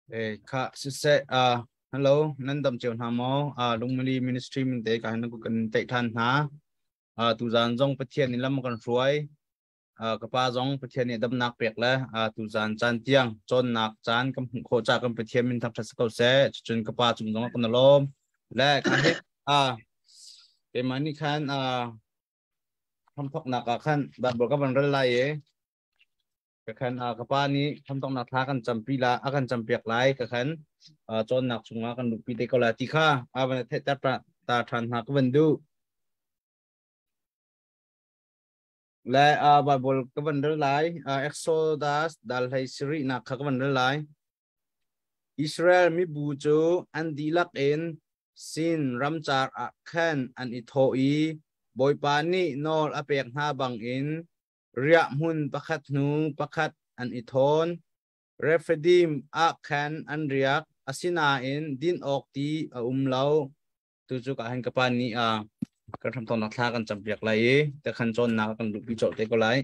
Eh kha siseh hello nan dam cio hna maw? Lungmali Ministry min te ka hin kan teih than hna. Tuzan zong Pathian nih lam kan hruai. Ka pa zong Pathian nih damnak pek le tuzan caan tiang cawnnak caan kan hmuh khawh ca kan Pathian min thangṭhat si ko seh. Cun ka pa cung zong kan lawm. Le ka hi keimah nih khan hramthawknak ah khan Bible ka van rel lai i ka khan ka pa nih hramthawknak thla kan campi la a kan campiak lai ka khan cawnnak chungah kan luhpi te ko la ti kha a van theihter ta ṭhan hna ka van duh. Le Bible ka van rel lai Exodus dal hlei sarih nak kha ka van rel lai. Israel mibu cu an dihlak in Sin ramcar ah khan an i thawh i Bawipa nih nawl a pek hna bangin riahhmun pakhat hnu pakhat an i thawn. Rephidim ah khan an riak, asinain din awk ti a um lo. Tu cu ka hin ka pa nih kan hramthawknak thla kan campiak lai i te khan cawnnak kan luhpi colh te ko lai.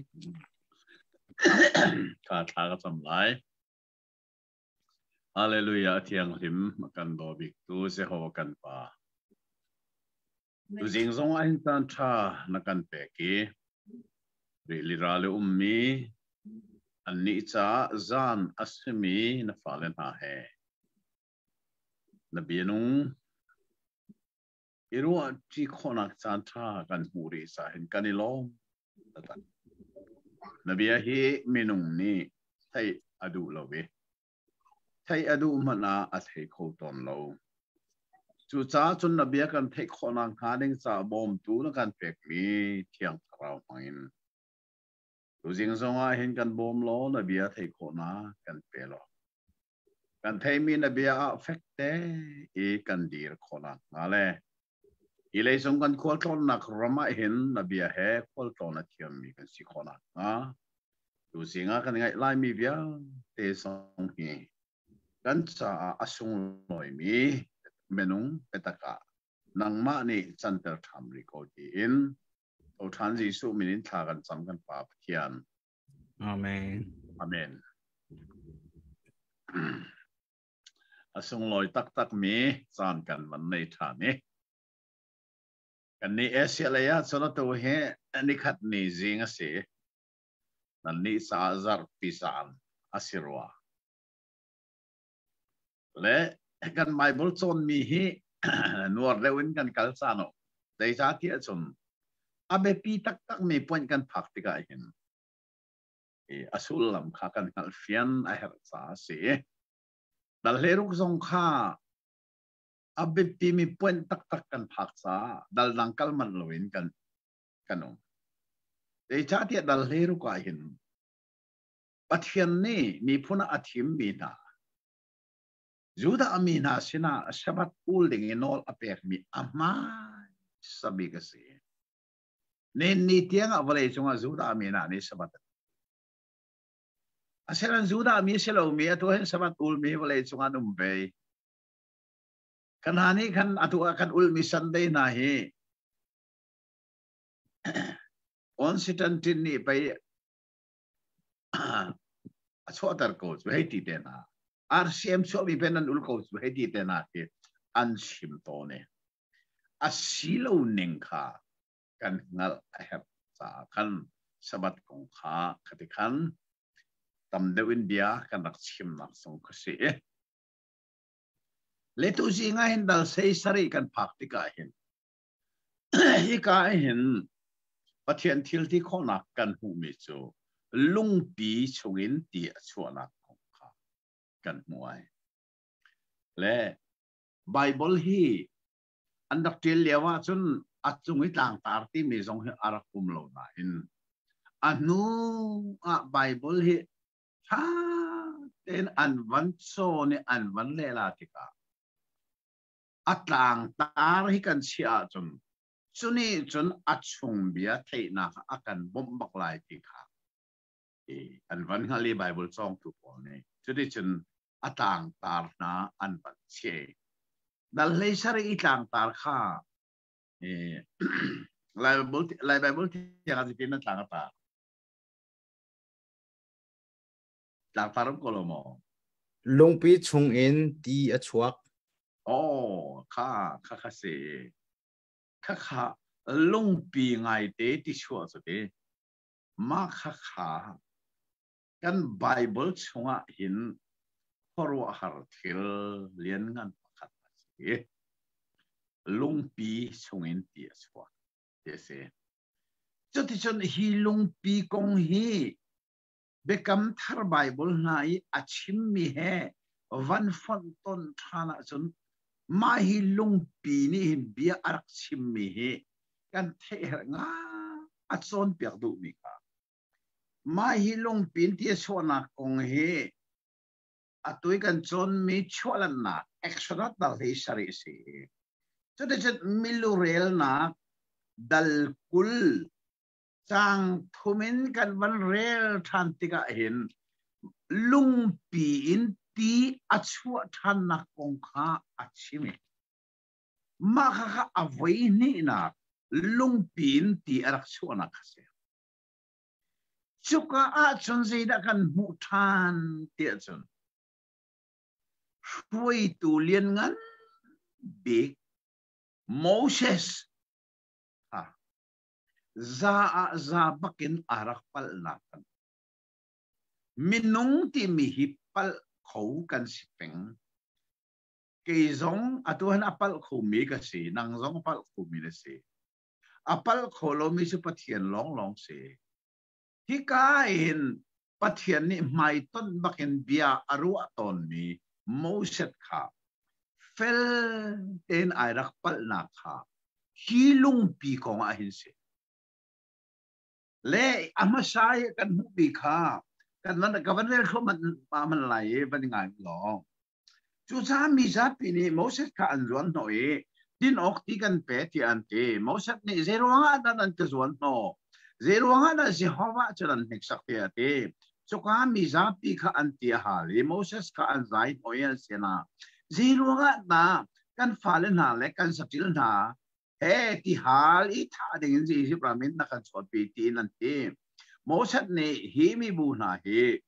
Ka thla ka cam lai. Hallelujah thianghlim kan daw bik tu Jehovah kan pa. Tuzing zong ah hin caan tha na kan pek i rili ral i ummi annih caah zan a simi na fale hna he Na bianung i ruahṭi khawhnak caanṭha kan hmuh rih caah hin kan i lawm taktak. Na bia hi minung nih theih a duh lo i theih a duh hmanh ah a thei kho tawn lo. Cucaah cun na bia kan theih khawhnak hnga ding caah bawmtu na kan pekmi Thiang Thlarau hmangin tuzing zongah hin kan bawm law na bia theih khawhnak kan pe law Kan theihmi na bia ah fekte i kan dir khawhnak hnga le hi leicung kan khualtlawnnak ram ah hin na bia he khualtlawn a thiammi kan si khawhnak hnga tuzing ah kan ngaih laimi vialte zong hi kan caah a sunglawimi minung biatak ah nangmah nih canter ṭham rih ko tiin tho ṭhan Jesuh min in thla kan cam kan Pa Pathian. Amen. Amen. A sunglawi taktakmi caan kan van nei ṭhan i kan nih Asia lei ah cun atu hi nikhat ni zing a si. Nan nih caah zarhpi caan a si rua. Le kan Bible cawnmi hi nuar deuh in kan kal caan o. Zeicahtiah cun a biapi taktakmi point kan phak tikah hin a sullam kha kan hngalhfian a herh caah a si. Dal hleiruk zong kha a biapimi point taktak kan phak caah dal dang kal manh loin kan kan um. Zeicahtiah dal hleiruk ah hin Pathian nih miphun ah a thimmi hna Judah mi hna sinah Sabbath ul ding i nawl a pekmi a hmaisa bik a si. Nen ni tiangah vawlei cungah Judah mi hna nih Sabbath Asinain Judah mi si lomi atu hin Sabbath ulmi vawlei cungah an um ve. Kan hna nih khan atu ah kan ulmi Sunday hna hi Constantine nih pei a chuahter ko cu hei ti te hna RCM chuahmi pen an ul ko cu hei ti te hna khi an chim tawn i a si lo ning kha kan hngalh a herh caah khan Sabbath kong kha khati khan tam deuh in bia kan rak chimnak zong kha si. Le tu zing ah hin dal sei sarih kan phak tikah hin Hika hin Pathian thil ti khawhnak kan hmuhmi cu lungpi chungin ti a chuahnak kong kha kan hmuh ai. Le Bible hi an rak ṭial lio ahcun a cung i tlangtar timi zong hi a rak um lo nain a hnu ah Bible hi ṭha tein an van cawn i an van lehla tikah A tlangtar hi kan chiah ahcun cu nih cun a chung bia theihnak a kan bawmh bak lai ti kha an van hngal i Bible cawngtu pawl nih cuticun a tlangtar hna an van chiah. Dal hlei sarih i tlangtar kha Lai Bible thiang ah zeitin na tlang a tar? Tlangtar um ko lo maw? Lungpi chungin ti a chuak. Oh, kha kha kha si. Kha kha lungpi ngaite ti chuah cu ti. Mah kha kha kan Bible chungah hin khuaruahhar thil lianngan pakhat a si. Lungpi chungin ti a chuak ti a si. Cuticun hi lungpi kong hi Biakam Thar Baibal hna i a chimmi he van fonh ton ṭhan ahcun mah hi lungpi nih hin bia a rak chimmi hi kan theih herh nga a cawnpiak duhmi kha. Mah hi lungpi in ti a chuahnak kong hi atu i kan cawnmi chuahlannak Exodus dal hi sarih a si. Cuticun milurelnak dal 20 Caang thum in kan van rel ṭhan tikah hin lungpi in ti a chuah ṭhannak kong kha a chim i mah kha a voi hnihnak lungpi in ti a rak chuahnak kha si. Cuka ahcun zeidah kan hmuh ṭhan tiah cun hruaitu lianngan bik Moses kha Za ah za bakin aa rak palhnak kan minung timi hi palh kho kan si peng. Kei zong atu han a palh khomi ka si, nang zong a palh khomi na si. A palh kho lomi cu Pathian lawnglawng si. Hika hin Pathian nih hmaitonh bakin bia a ruah tawnmi Moses kha fel tein ai rak palhnak kha hi lungpi kong ah hin si. Le a hmasa i kan hmuhmi kha kan van ka van rel thluahmah man lai i van ngai law. Cucaah mi zapi nih Moses kha an zuan hnawh i din awk ti kan pe tiah an ti. Moses nih zeiruang ah dah nan ka zuan hnawh? Zeiruang ah dah Jehovah cu nan hneksak tiah a ti. Cuka mi zapi kha an ti a hal i Moses kha an zai hnawh i an sinah zeiruang ah dah kan fale hna le kan saṭil hna he ti hal i thah ding in Izipt ram in na kan chuahpi tiin an ti. Moses nih hi mibu hna hi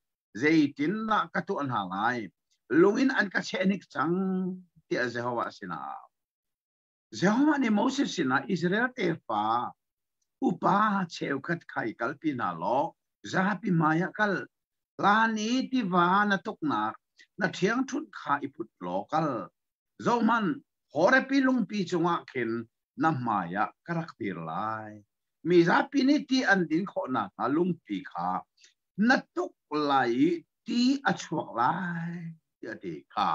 zeitindah ka tuah hna lai? Lung in an ka chehnik cang tiah Jehovah sinah. Jehovah nih Moses sinah Israel tefa upa cheukhat kha i kalpi hna law zapi hmaiah kal. Hlan i tiva na tuknak na ṭhiangṭhunh kha i put law kal. Zohhmanh, Horeb i lungpi cungah khin na hmaiah ka rak dir lai. Mi zapi nih ti an din khawh nakhnga lungpi kha na tuk lai i ti a chuak lai tiah a ti kha.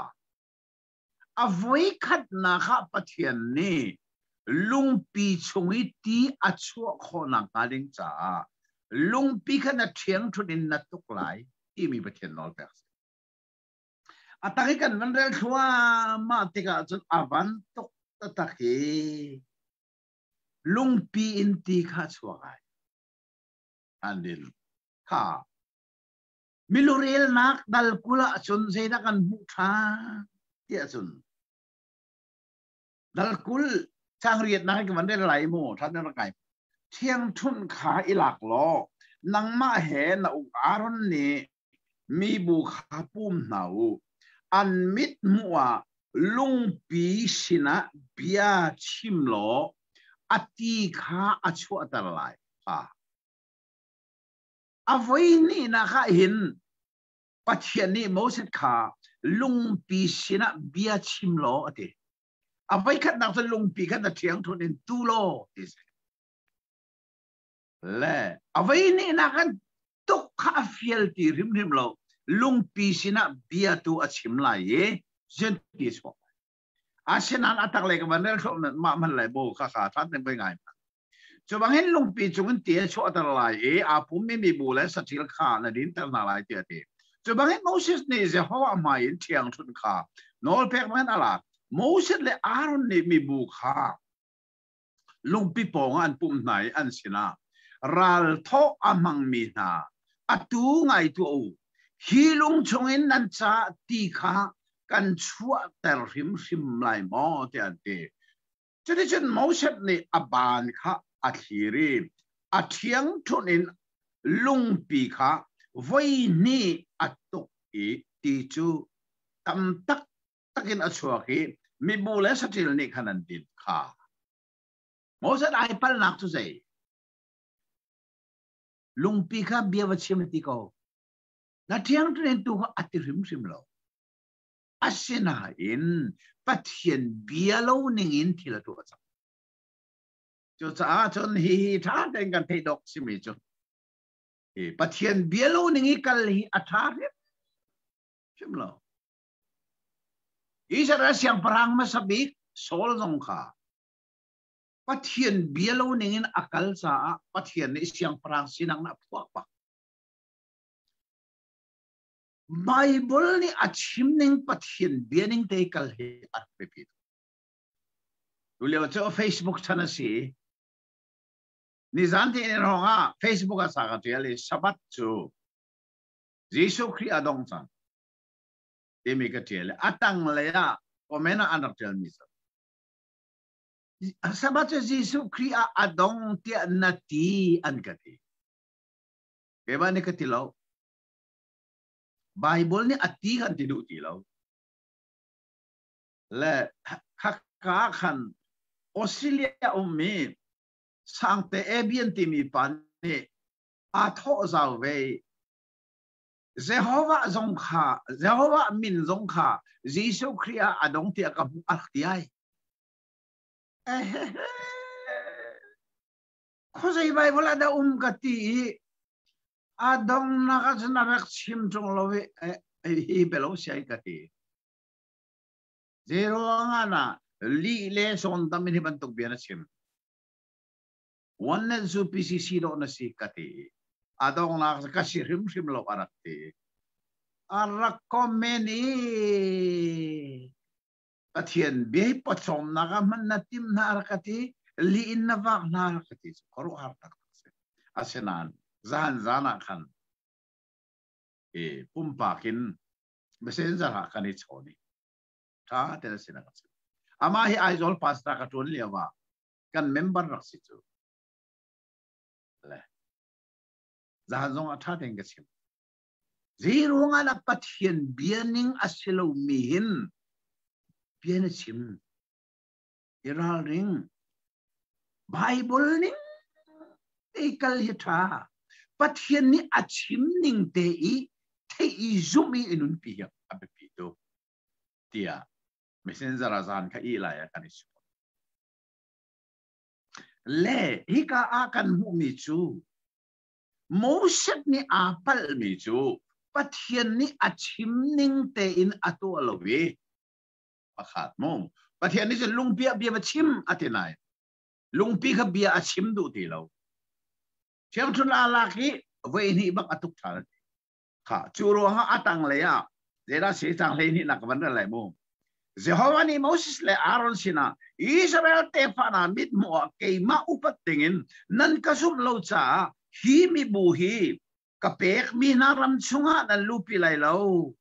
A voikhatnak ah Pathian nih lungpi chung i ti a chuah khawh nakhnga ding caah lungpi kha na ṭhiangṭhunh in na tuk lai timi Pathian nawl pek a si. A tak i kan van rel thluahmah tikah cun a van tuk taktak i lungpi in ti kha a chuak ai. An din. Kha milurelnak dal 20 ah cun zeidah kan hmuh ṭhan tiah cun dal 20 caang riatnak in ka van rel lai mu ṭhan rak ngai thiangṭhunh kha i lak law nangmah he na u Aaron nih mibu kha pum hna u an mit hmuh ah lungpi sinah bia chim law a ti kha a chuahter lai kha A voihnihnak ah hin Pathian nih Moses kha lungpi sinah bia chim law a ti. A voikhatnak cu lungpi kha na ṭhiangṭhunh in tu law ti si. Le a voihnihnak kan tuk kha a fial ti hrimhrim lo. Lungpi sinah bia tu a chim lai i zin ti chuak. Asinain a tak le ka van rel mah man lai bo kha kha ṭhan ding voi ngai. Cu bangin lungpi cungin ti a chuahter lai i aa pummi mibu le saṭil kha na dinter hna lai tiah a ti. Cu bangin Moses nih Jehovah hmai in ṭhiangṭhunh kha nawlpek bangin a lak. Moses le Aaron nih mibu kha lungpi pawngah an pumh hna i an sinah ral thawh a hmangmi hna atu ngai tuah u. Hi lung chungin nan caah ti kha kan chuahter hrimhrim lai maw tiah an ti. Cuticun Moses nih a baan kha a thlir i a ṭhiangṭhunh in lungpi kha voi hnih a tuk i ti cu Tam tak takin a chuak i mibu le saṭil nih khan an din kha. Moses ai palnak cu zei? Lungpi kha bia va chim ti ko. Na ṭhiangṭhen tu kha a ti hrimhrim lo. Asinain Pathian bia lo ningin thil a tuah cang. Cucaah cun hi hi ṭha tein kan theih dawk simi cu hi Pathian bia lo ning i kal hi a ṭha hrimhrim lo. Israel siangpahrang hmasa bik Saul zong kha Pathian bia lo ning in a kal caah Pathian nih siangpahrang sinak na phuak bak. Bible nih a chim ning Pathian bia ning te kal hi a biapi. Tulio cu Facebook chan a si. Nizan ti in hrawng ah Facebook ah sa ka tial i Sabbath cu Jesuh Khrih a dong cang timi ka tial i a tang lei ah comment ah an rak tial mi cu Sabbath cu Jesuh Khrih ah a dong tiah na ti an ka ti. Keimah nih ka ti lo. Bible nih a ti kan ti duh ti lo. Le khaka khan Australia ummi Sangte Abian timi pa nih aa thawh zau ve. Jehovah zong kha Jehovah min zong kha Jesuh Khrih ah a dong tiah ka hmuh a rak ti ai. Khuazei Bible ah dah um ka ti i a dongnak ah cun a rak chim ṭung lo i hi belo siai ka ti. Zeiruang ah na lih le sawn tam in hi bantuk bia na chim. One zu PCC dawh na si ka ti. A dongnak ka si hrimhrim lo a rak ti. A rak comment i Pathian bia hi pawcawmnak ah hman na tim hna a rak ka ti. Li in na vak hna a rak ka ti. Khuaruahhar taktak si. Asinain zan zan ah khan i pumpak in messenger ah kan i chawn i ṭha tein a sin a ka chimh. Amah hi Aizawl pastor ka ṭuan lio ah kan member rak si cu. Le zan zong ah ṭha tein ka chim. Zeiruang ah dah Pathian bia ning a si lomi hin bia na chim? I ralring. Bible ning te kal hi ṭha. Pathian nih a chim ning te i theih i zumh i nunpi hi a biapi tuk tiah messenger ah zan kha i lai ah kan i sual. Le hika ah kan hmuhmi cu Moses nih aa palhmi cu Pathian nih a chim ning tein a tuah lo i pakhat mu Pathian nih cun lungpi ah bia va chim a ti nai lungpi kha bia a chim duh ti lo ṭhiangṭhun aa lak i voi hnih bak a tuk ṭhan kha cu ruangah a tanglei ah zeidah si cang 12 nak van rel lai mu Jehovah nih Moses le Aaron sinah Israel tefa hna mithmuh ah keimah upat dingin nan ka zumh lo caah hi mibu hi ka pekmi hna ram chungah nan luhpi lai lo.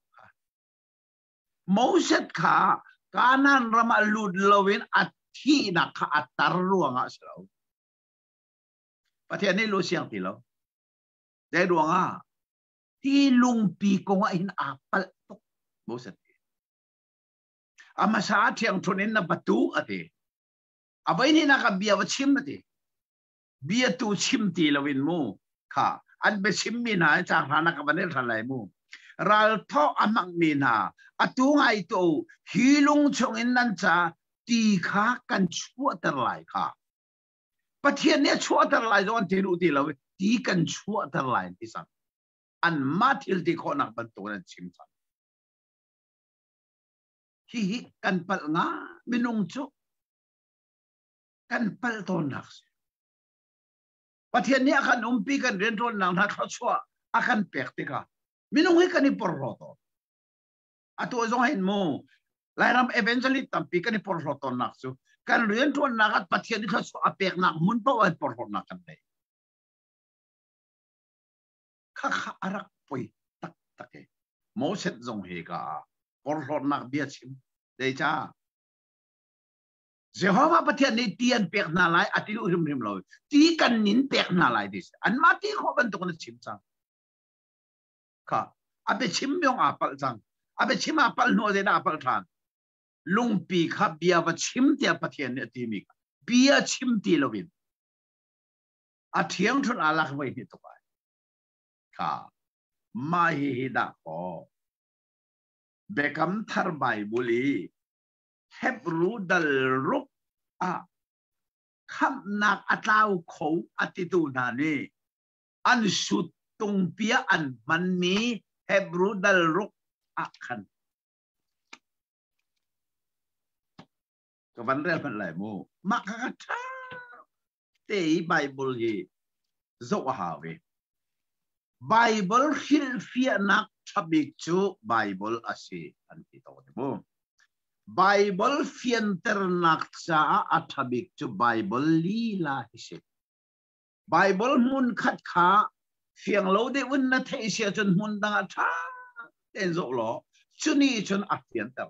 Moses kha Kanaan ram ah lut loin a thihnak kha a tar ruangah a si lo. Pathian nih lu siang ti lo. Zei ruangah? Hi lungpi kongah hin aa palh tuk Moses. A hmasa ah ṭhiangṭhunh in na va tu a ti. A voi hnihnak ah bia va chim a ti. Bia tu chim ti loin mu kha an biachimmi hna hi caang hranak ka van el ṭhan lai mu. Ral thawh a hmangmi hna atu ngai to hi lung chungin nan ca ti kha kan chuahter lai kha. Pathian nih a chuahter lai zong an ti duh ti lo ti kan chuahter lai an ti cang. Anmah thil ti khawhnak bantuk in an chim cang. Hihi kan palh nga minung cu kan palh tawnnak si. Pathian nih a kan umpi kan rianṭuannak hna thluachuah a kan pek tikah minung hi kan i porhlaw tawn. Atu zong hin mu Lairam evangelist tampi kan i porhlaw tawnnak cu kan rianṭuannak ah Pathian nih thluachuah a peknak hmun paoh ah porhlawtnak kan nei. Khakha a rak poi taktak e. Moses zong hi ka porhlawtnak bia chim. Zeicah? Jehovah Pathian nih ti an pek hna lai a ti duh hrimhrim lo. Ti kan nin pek hna lai ti si. Anmah ti khawh bantuk in a chim cang. Kha a biachim yong aa palh cang. A biachim ah palh hnu zeidah a palh ṭhan? Lungpi kha bia va chim tiah Pathian nih a timi kha bia chim ti loin a ṭhiangṭhunh aa lak voi hnih tuk ai. Kha mah hihi dah kaw Biakam Thar Baibal i Hebru dal ruk ah khamhnak a tlau kho a titu hna nih an sut tungpia an hmanmi Hebru dal ruk ah khan ka van rel hmanh lai mu. Mah kha ka ṭha te i Bible hi zoh a hau i Bible hrilhfiahnak ṭha bik cu Bible a si an ti tawn mu. Bible fianternak caah a ṭha bik cu Bible lila hi si. Bible hmun khat kha fiang lo deuh in na theih si ahcun hmun dang ah ṭha tein zoh law cuni cun a fianter.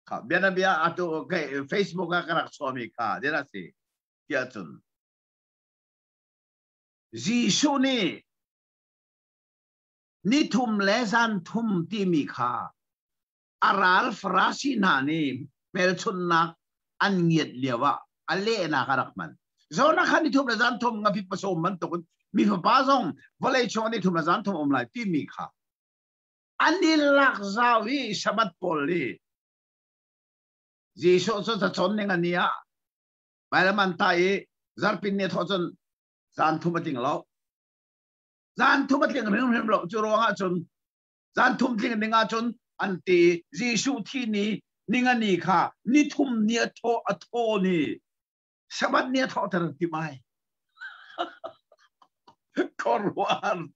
Kha bianabia atu Facebook ah ka rak chuahmi kha dir a si tiah cun Jesuh nih ni thum le zan thum timi kha a ral Farasi hna nih hmelchunhnak an ngiat lio ah a lehnak a rak hman. Jonah kha ni thum le zan thum ngapi pasawm bantukin mi fapa zong vawlei chung ni thum le zan thum um lai timi kha an i lak zau i Sabbath pawl nih Jesuh cu cacawn ning a ni ah Bailam an ta i zarpin ni thawh cun zan thum a tling lo. Zan thum a tling hrimhrim lo. Cu ruangah cun zan thum tling ding ah cun an ti Jesuh thi ni ningani kha ni thum ni a thaw a thaw ni Sabbath ni a thawhter ti mai. Khuaruahhar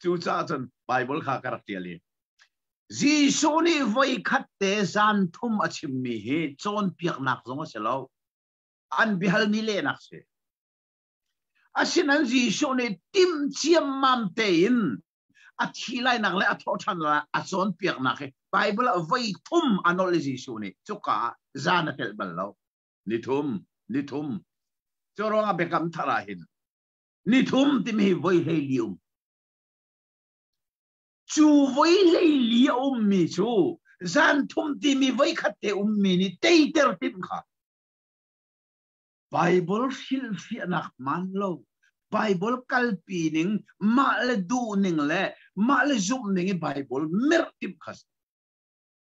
Cucaah cun Bible kha ka rak ṭial i Jesuh nih voikhat te zan thum a chimmi hi cawnpiaknak zong a si lo. An biahalmi lehnak si. Asinain Jesuh nih tim ciammam tein a thi lainak le a thawhṭhan lai a cawnpiaknak hi Bible ah voi thum a nolh i Jesuh nih cuka ah zan a telh bal lo. Ni thum, ni thum. Cu ruangah biakam thar ah hin ni thum timi hi voi hlei li um. Cu voi hlei li a ummi cu zan thum timi voi khat te ummi nih teiter timh kha Bible hrilhfiahnak hmaan lo, Bible kalpi ning, mah le duh ning le mah le zumh ning i Bible merh timh kha si.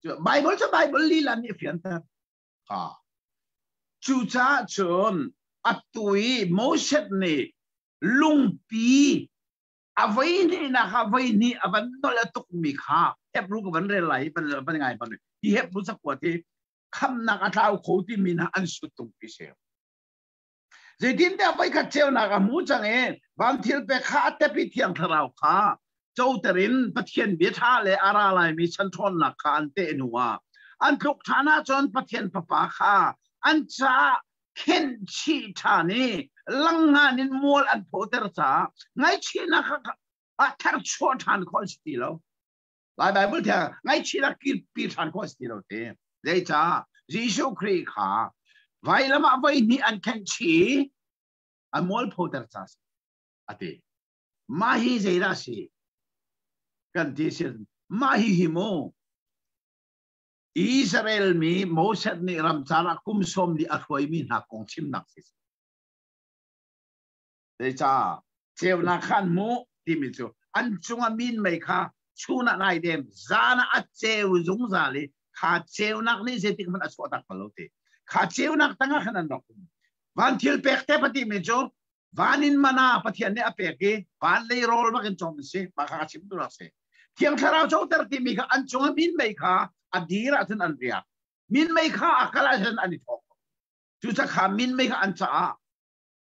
Bible cu Bible lila nih a fianter. Ha. Cucaah cun atu i Moses nih lungpi a voi hnihnak ah voi hnih a van nolh a tukmi kha Hebrew ka van rel lai van van ngai van hi Hebrew cakuat hi khamnak a tlau kho timi hna an sut tung ti si. Zeitintiah voikhat ceunak a hmu cang i van thil pek kha a tep i thiang thlarau kha coter in Pathian bia ṭha le a ra laimi chan ṭhawnnak kha an teh hnu ah an tluk ṭhan ahcun Pathian Fapa kha an caah khenh chih ṭhan i langngan in mual an phawter caah ngaihchihnak kha a tharchuah ṭhan khawh an si ti lo. Lai Bible thiang ngaihchihnak kirpi ṭhan khawh a si ti lo ti. Zeicah Jesuh Khrih kha vailam ah voi hnih an khenh chih a mualphoter ca si a ti. Mah hi zeidah si? Kan ti si mah hi hi mu Israel mi Moses nih ramcar ah kum sawm li a hruaimi hna kong chimnak si. Zeicah ceunak kha an hmuh timi cu an cungah minmei kha chun ah nai dem zan ah a ceu zungzal i kha ceunak nih zeitik hmanh a chuah tak bal lo ti. Kha ceunak tangah khan an rak um. Van thil pek te pati mi cu van in mana Pathian nih a pek i van lei rawl bak in cawm si mah kha a chim tu rak si. Thiang Thlarau coter timi kha an cungah minmei kha a dir ahcun an riak. Minmei kha a kal ahcun an i thawk. Cucaah kha minmei kha an caah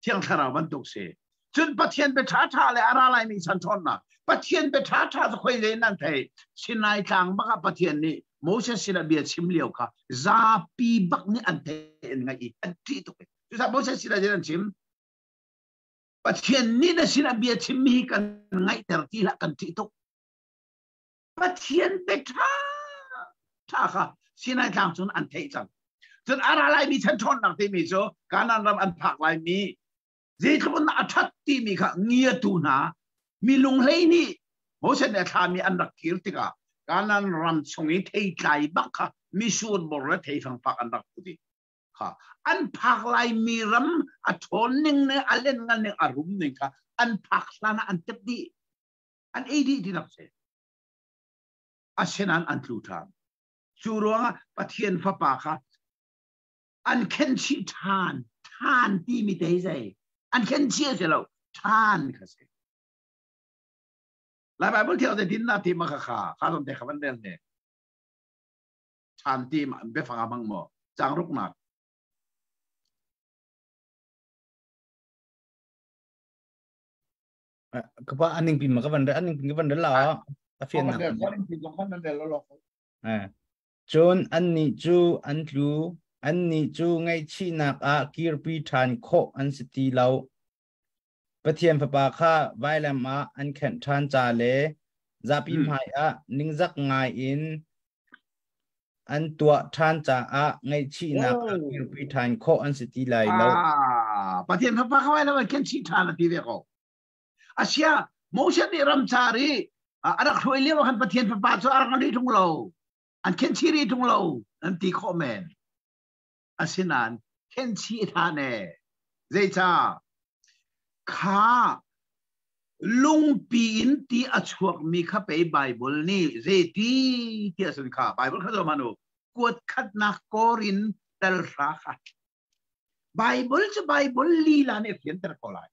Thiang Thlarau bantuk si. Cun Pathian bia ṭhaṭha le a ra laimi chan ṭhawnnak Pathian bia ṭhaṭha cu khoi le nan thei Sinai tlang bak ah Pathian nih Moses sinah bia chim lio kha zapi bak nih an theih an ngaih i an ṭih tuk i cucaah Moses sinah zeitin an chim Pathian nih na sinah bia chimmi hi kan ngaihter ti hlah kan ṭih tuk Pathian bia ṭha ṭha kha Sinai tlang cun an theih cang. Cun a ra laimi chan ṭhawnnak timi cu Kanaan ram an phak laimi zeitluk in a ṭhat timi kha ngiatu hna mi lunghlei nih Moses nih a thlahmi an rak kir tikah Kanaan ram chung i theitlai bak kha misur bor le theifang an rak put i kha an phak lai mi ram a ṭhawn ning le a len ngan ning a rum ning kha an phak hlan ah an tep dih, an ei dih ti nak si. Asinain an tlu ṭhan. Cu ruangah Pathian Fapa kha an khenchih ṭhan. Ṭhan timi te hi zei an khenchih a si lo, ṭhan kha si. Lai Bible thiang te din na ti ma kha kha kha zon te kha van rel ne. Ṭhan ti biafang a hmang maw? Cang ruknak. Ka pa aning pi ma ka van aning pi ka van rel la a fian nak. Cun annih cu an tlu, annih cu ngaihchihnak ah kirpi ṭhan khawh an si ti lo. Pathian Fapa kha vailam ah an khenh ṭhan ca le zapi hmai ah ningzak ngai in an tuah ṭhan caah ngaihchihnak ah kirpi ṭhan khawh an si ti lai lo. Pathian Fapa kha vailam an khenh chih ṭhan a ti ve ko. Asia Moses nih ramcar i a rak hruai lio ah khan Pathian Fapa cu a rak ri ṭung lo. An khenh chih rih ṭung lo an ti khawh men. Asinain khenh chih hlan e. Zeicah? Kha lungpi in ti a chuakmi kha pei Bible nih zeiti ti a sun kha Bible kha zoh hmanh u. Kuat khatnak kawr in tel hra kha. Bible cu Bible lila nih a fianter ko lai.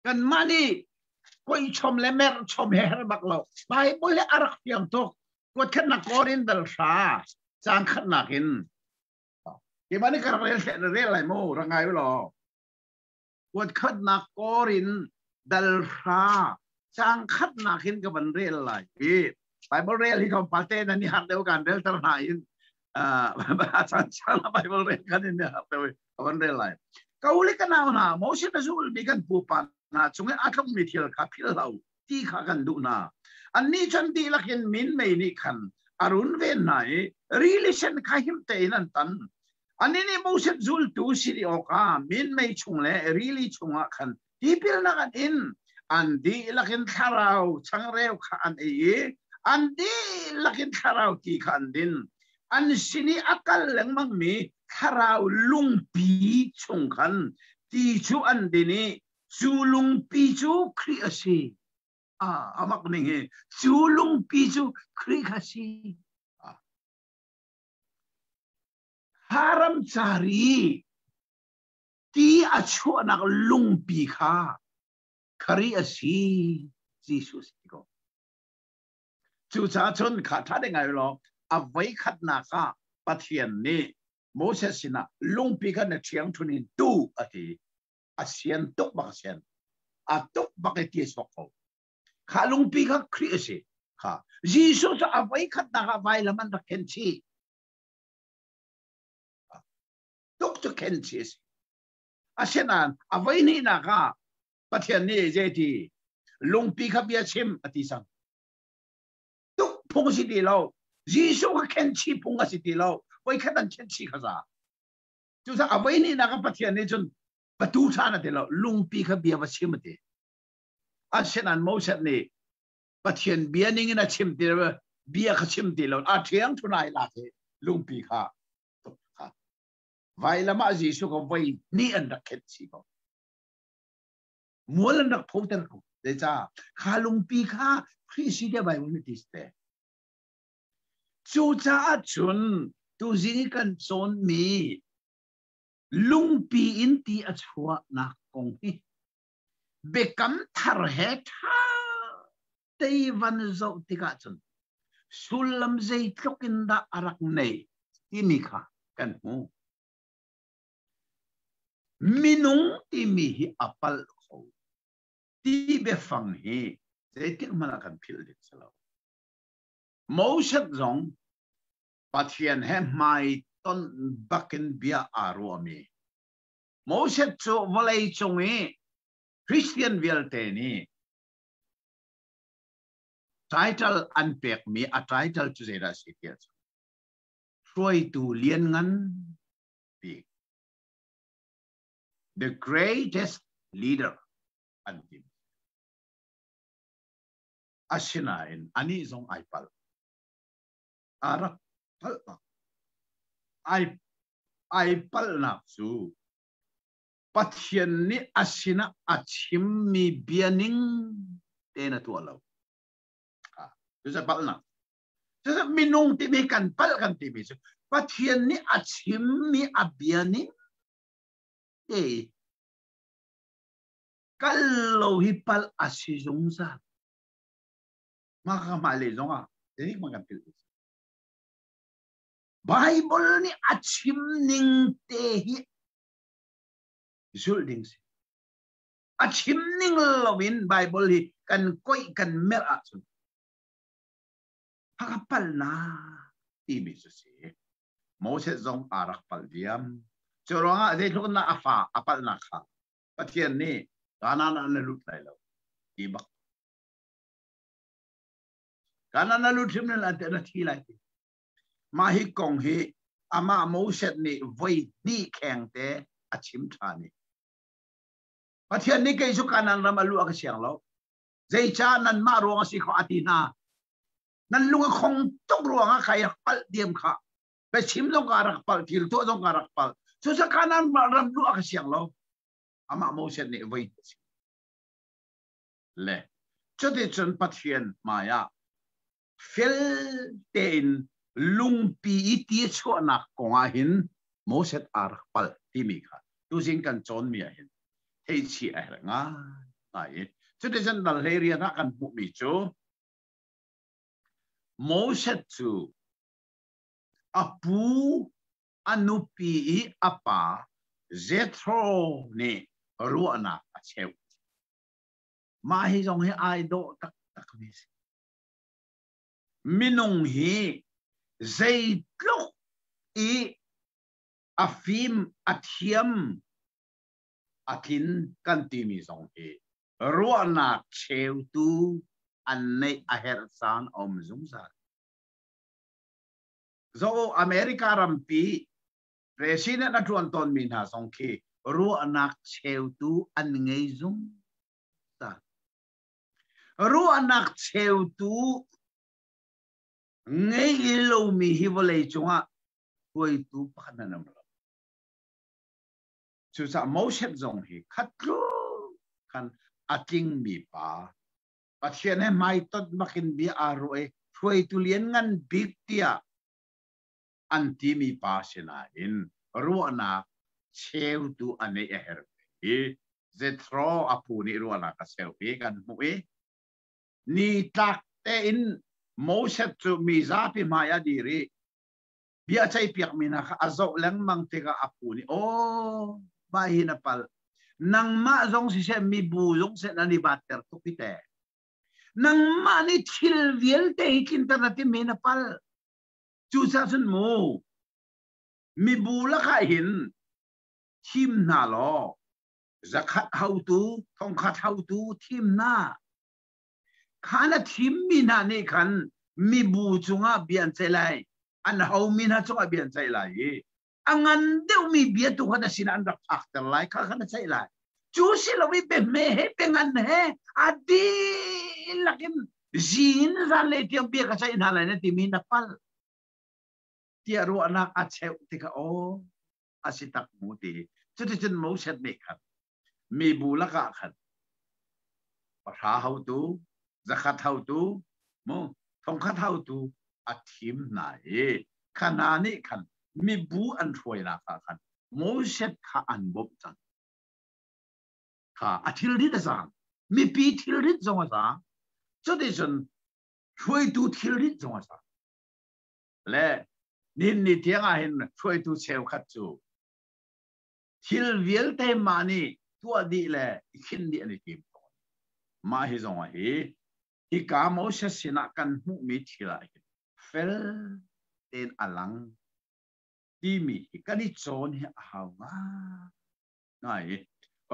Kanmah nih koi chom le mer chom he her bak lo. Bible he a rak fiang tuk. Kuat khatnak kawr in dal hra cang khatnak in. Keimah nih ka rak rel rel lai mu, rak ngai u law. Kuat khatnak kawr in dal hra cang khatnak in ka van rel lai i Bible rel hi tlawmpal te nan i harh deuh kan rel ter hna in chan chan Bible rel kan in harh deuh ka van rel lai. Ka u le ka nau hna, Moses a zulmi kan pupa hna cung i a tlungmi thil kha philh hlah u ti kha kan duh hna. Annih cun dihlak in minmei nih khan a runven hna i rili sen kha him tein an tan. Annih nih Moses zultu si dih awkah minmei chung le rili chungah khan tipilnak an in. An dihlak in thlarau changreu kha an ei i an dihlak in thlarau ti kha an din. An sin i a kal lengmangmi thlarau lungpi chung khan ti cu an din i cu lungpi cu Khrih a si. Ah, a mak ning hi. Cu lungpi cu Khrih kha si. Ah. Haram cari ti a chuahnak lungpi kha Khrih a si. Jesuh si ko. Cucaah cun kha ṭha ding ngai law a voi khatnak ah Pathian nih Moses sinah lungpi kha na ṭhiangṭhun in tu a ti. A sian tuk bak a sian. A tuk bak i ti a chuak ko. Kha lungpi kha Khrih a si. Kha Jesuh cu a voi khatnak ah vailam an rak khen chih. Tuk cu khen chih a si. Asinain a voi hnihnak ah Pathian nih zeiti lungpi kha bia chim a ti cang. Tuk phung si ti lo. Jesuh kha khen chih phung a si ti lo. Voi khat an khen chih kha za. Cucaah a voi hnihnak ah Pathian nih cun patu ṭhan a ti lo. Lungpi kha bia va chim a ti. Asinain Moses nih Pathian bia ning in a chim ti lo, bia kha chim ti lo. A ṭhiang ṭhunai lak i lungpi kha kha vailam ah Jesuh kha voi hnih an rak khenh chih ko. Mual an rak photer ko. Zeicah? Kha lungpi kha Khrih si tiah Bible nih ti te. Cucaah cun tuzing i kan cawnmi lungpi in ti a chuahnak kong hi biakam thar he ṭha te van zoh tikah cun sullam zeitluk in dah a rak nei timi kha kan hmu. Minung timi hi a palh kho ti biafang hi zeitik hmanh ah kan philh ding si lo. Moses zong Pathian he hmai ton bakin bia aa ruahmi. Moses cu vawlei cung i Christian vialte nih title an pekmi a title cu zeidah a si tiah cun hruaitu lianngan bik, the greatest leader an ti. Asinain anih zong ai palh. A rak palh bak. Ai ai palhnak cu Pathian nih a sinah a chimmi bia ning tein a tuah lo. Cucu palhnak. Cucu minung timi kan palh kan timi cu Pathian nih a chimmi a bia ning te kal lo hi palh a si zungzal. Mah ka hmailei zongah zeitik hmanh kan philh. Bible nih a chim ning te hi zulh ding si. A chim ning loin Bible hi kan koih kan merh ahcun haka pal na timi cu si. Moses zong aa rak pal diam. Cu ruangah zeitluk na a fa a palhnak kha Pathian nih Kanaan ah na lut lai lo ti bak. Kanaan na lut hrim na na thi lai ti. Mah hi kong hi amah Moses nih voi hnih kheng te a chim ṭhan i Pathian nih kei cu Kanaan ram a luh a ka siang lo. Zeicah nanmah ruang a si kho a ti hna. Nan lung a khong tuk ruangah kai rak palh diam kha. Biachim zong ka rak palh, thil tuah zong ka rak palh. Cucaah Kanaan ram luh a ka siang lo. Amah Moses nih voi hnih le cuticun Pathian hmaiah fel tein lungpi i ti chuahnak kongah hin Moses aa rak palh timi kha tuzing kan cawnmi ah hin theichih a herh ngai i cuticun dal hlei rian ah kan hmuhmi cu Moses cu a pu a nupi i a pa Jethro nih ruahnak a cheuh. Mah hi zong hi ai dawh taktak mi si. Minung hi zeitluk i a fim a thiam a tlin kan timi zong hi ruahnak cheutu an neih a herh caan a um zungzal. Zo America rampi president a ṭuan tawnmi hna zong khi ruahnak cheutu an ngei zungzal. Ruahnak cheutu ngei lomi hi vawlei cungah hruaitu pakhat an um lo. Cucaah Moses zong hi khat tluk khan a tlingmi pa Pathian he hmaitonh bakin bia aa ruah i hruaitu lianngan bik tiah an timi pa sinain ruahnak cheutu a neih a herh i Jethro a pu nih ruahnak a cheuh i kan hmuh i ni tlak tein Moses cu mi zapi hmai a dir i bia ceihpiak mi hna kha a zoh lengmang tikah a pu nih aw mah hi na palh nangmah zong siseh mibu zong seh nan i batter tuk hi te nangmah nih thil vialte hi tlinter na timi na palh cucaah cun mu mibu lakah hin thim hna law zakhat hautu thongkhat hautu thim hna Kha na thimmi hna nih khan mibu cungah bia an ceih lai, an homi hna cungah bia an ceih lai i a ngan deuhmi bia tu kha na sinah an rak phakter lai kha kha na ceih lai. Cu si lo i biahme he biangan he a dihlak in zing in zanlei tiang bia ka ceih hna lai na timi na palh tiah ruahnak a cheuh tikah aw a si tak mu ti cuticun Moses nih khan mibu lakah khan pahra hotu zakhat hotu mu thongkhat hotu a thim hna i kha hna nih khan mibu an hruainak ah khan Moses kha an bawmh cang kha a thilrit a zaang mipi thilrit zong a zaang cuticun hruaitu thilrit zong a zaang le nihin ni tiang ah hin hruaitu cheukhat cu Thil vialte mah nih tuah dih le i khinh dih an i tim tawn. Mah hi zong ah hi hika Moses sinah kan hmuhmi thil ah hin fel tein a lang timi hi kan i cawn hi a hau ngai.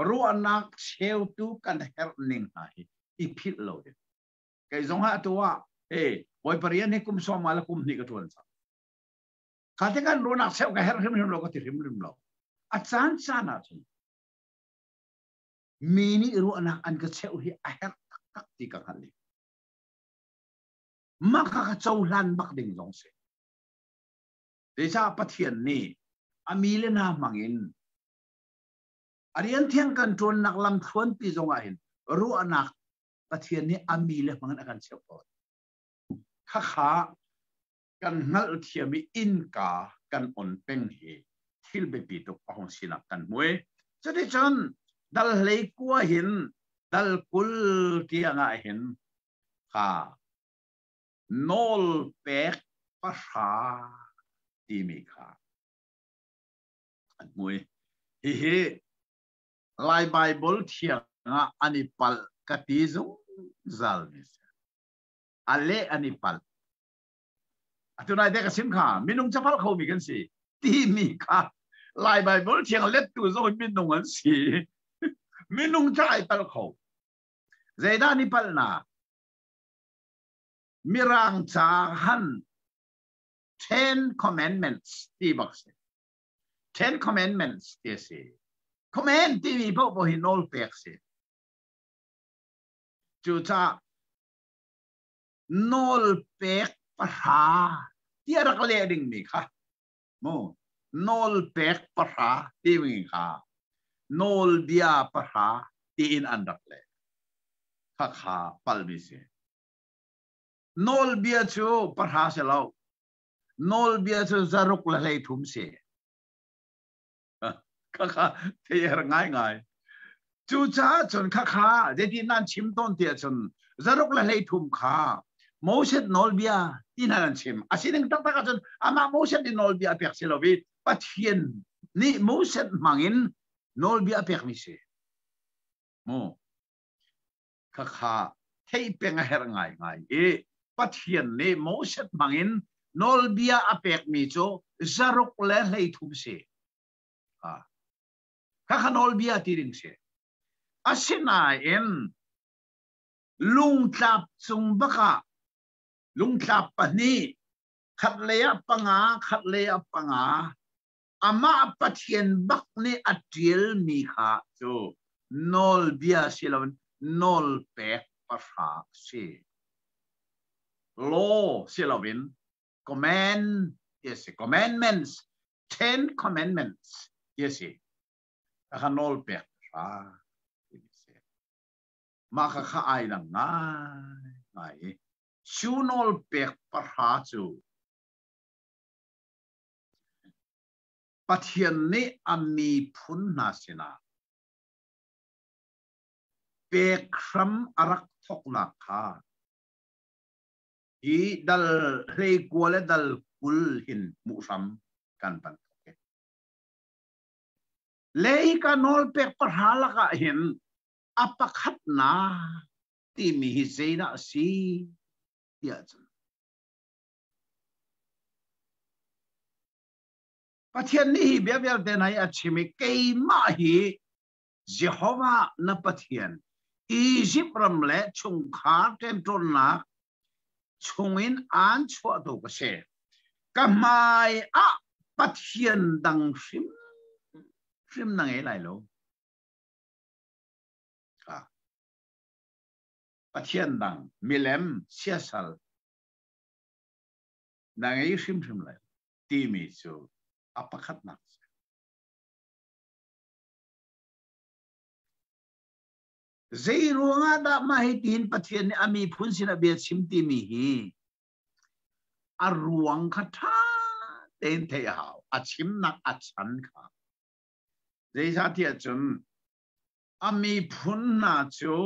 Ruahnak cheutu kan herh ning hna hi i philh lo ding. Kei zong ah atu ah hey, Bawipa rian hi kum sawm le kum hnih ka ṭuan cang. Kha te kan ruahnak cheuh ka herh hrimhrim lo ka ti hrimhrim lo. A caan caan ahcun mi nih ruahnak an ka cheuh hi a herh taktak ti ka hngalh. Mah kha ka cohlan bak ding zong si. Zeicah Pathian nih a mi le hna hmangin a rian thiang kan ṭuannak lamthluanpi zongah hin ruahnak Pathian nih a mi le hmangin a kan cheuh tawn. Khakha kan hngalhthiam i innka kan on peng hi thil biapi tuk a hung sinak kan hmu i cuticun dal hlei kua hin dal 20 tiang ah hin kha nawl pek pahra timi kha an hmu i hihi Lai Baibal thiang ah an i palh ka ti zungzal mi si. A leh an i palh. Atu nai te ka sim kha minung capal kho mi kan si timi kha Lai Baibal thiang lettu zong minung an si. Minung ca ai palh kho. Zeidah an i palh na? Mirang ca han Ten Commandments ti bak si. Ten Commandments ti a si. Command timi paohpaoh hi nawl pek si. Cucaah nawl pek pahra ti a rak leh dingmi kha mu nawl pek pahra timi kha nawlbia pahra tiin an rak leh. Khakha palmi si. Nawlbia cu pahra si lo. Nawlbia cu zaruk le 13 si. Khakha thei ngaingai. Cucaah cun khakha zeitin nan chim tawn ti ahcun zaruk le 13 kha Moses nawlbia ti hna nan chim. A sining taktak ahcun amah Moses nih nawlbia a pek si lo i Pathian nih Moses hmangin nawlbia a pekmi si. Mu. Khakha theih peng a herh ngaingai i Pathian nih Moses hmangin nawlbia a pekmi cu zaruk le 13 si. Khakha nawlbia ti ding si. Asinain lungtlap cung bakah lungtlap pahnih khat lei ah panga khat lei ah panga amah Pathian bak nih a ṭialmi kha cu nawlbia si loin nawlpek pahra a si. Law si loin command ti a si. Commandments, Ten Commandments ti a si. Kha nawlpek pahra ti a si. Mah kha kha ai dang ngai ngai. Cu nawlpek pahra cu Pathian nih a miphun hna sinah pek hram a rak thawknak kha hi dal 19 le dal 20 hin hmuh hram kan van thawk. Le hi ka nawlpek pahra lakah hin a pakhatnak timi hi zeidah a si tiah cun Pathian nih hi bia vialte hna hi a chim i keimah hi Jehovah na Pathian Izipt ram le chungkhar ṭemṭawnnak chungin aan chuahtu ka si. Ka hmai ah Pathian dang hrim hrim na ngei lai lo. Pathian dang milem siasal na ngei hrimhrim lai timi cu a pakhatnak a si. Zei ruangah dah mah hi tihin Pathian nih a miphun sinah bia chim timi hi a ruang kha ṭha tein theih a hau. A chimnak a chan kha. Zeicahtiah cun a miphun hna cu